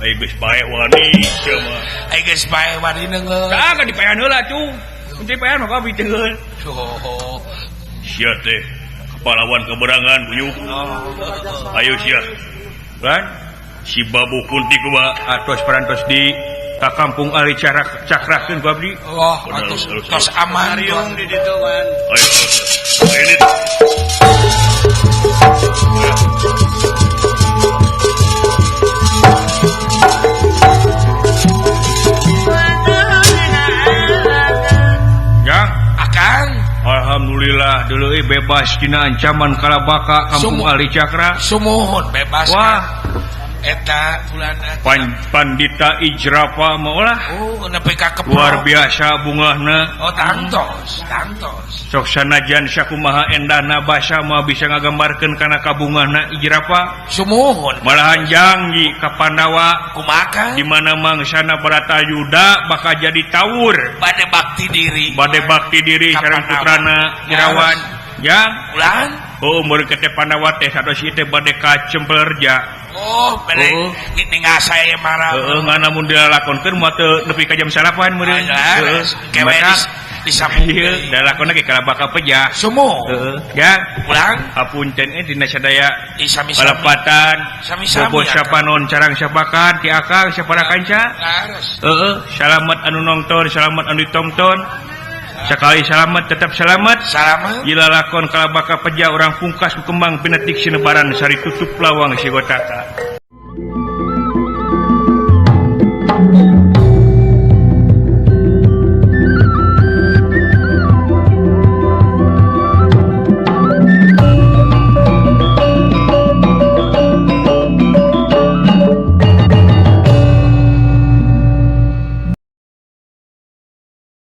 Aing geus paeh wani sia mah. Aing geus paeh wani neungeut. Tah ka dipaehan heula tuh. Mun teu dipaehan mah kabeh teungeut. Oh. Sia teh pahlawan keberangan buyuk. Ayo sia. Kan si Babu Kunti kumaha atos parantos di ka kampung Ali cakrakeun ku abdi. Oh, atos tos aman di ditu kan. Ayo. Ayo. Ya, Akang. Alhamdulillah dulu bebas dina ancaman Kalabaka kampung Ali Cakra. Sumuhun bebas. Wah, eta tulana Pandita Ijrafa maulah. Oh, nepi ka keprok. Luar biasa bungahna. Oh, tangtos, tangtos. Sok sanajan sakumaha endahna basa mah bisa ngagambarkeun kana kabungahna Ijrafa. Sumuhun. Malahan janji ka Pandawa kumaha? Di mana mangsana Baratayuda bakal jadi tawur. Bade bakti diri. Bade bakti diri sareng putrana Irawan. Ya, ulang. Oh, mun ke teh Pandawa teh sados ieu teh bade ka Cemplerja. Oh, bade ningal saya marah. Heeh, ngan lamun dilalakonkeun moal teu nepi ka jam 9 meureun. Heeh, kewe disambung. Ieu dalakonna ge Kalabaka pejah. Sumuh. Heeh, ya. Ulang. Hapunten dina sadaya sami-sami. Palepatan. Sami-sami. Bobo sapanon carang sapakan ti akang sapara kanca. Heeh, salamet anu nongton, salamet anu ditongton. Sekali selamat tetap selamat. Selamat. Gila lakon Kalabaka pejah orang pungkas kembang pinetik sinebaran sari tutup lawang sigotaka.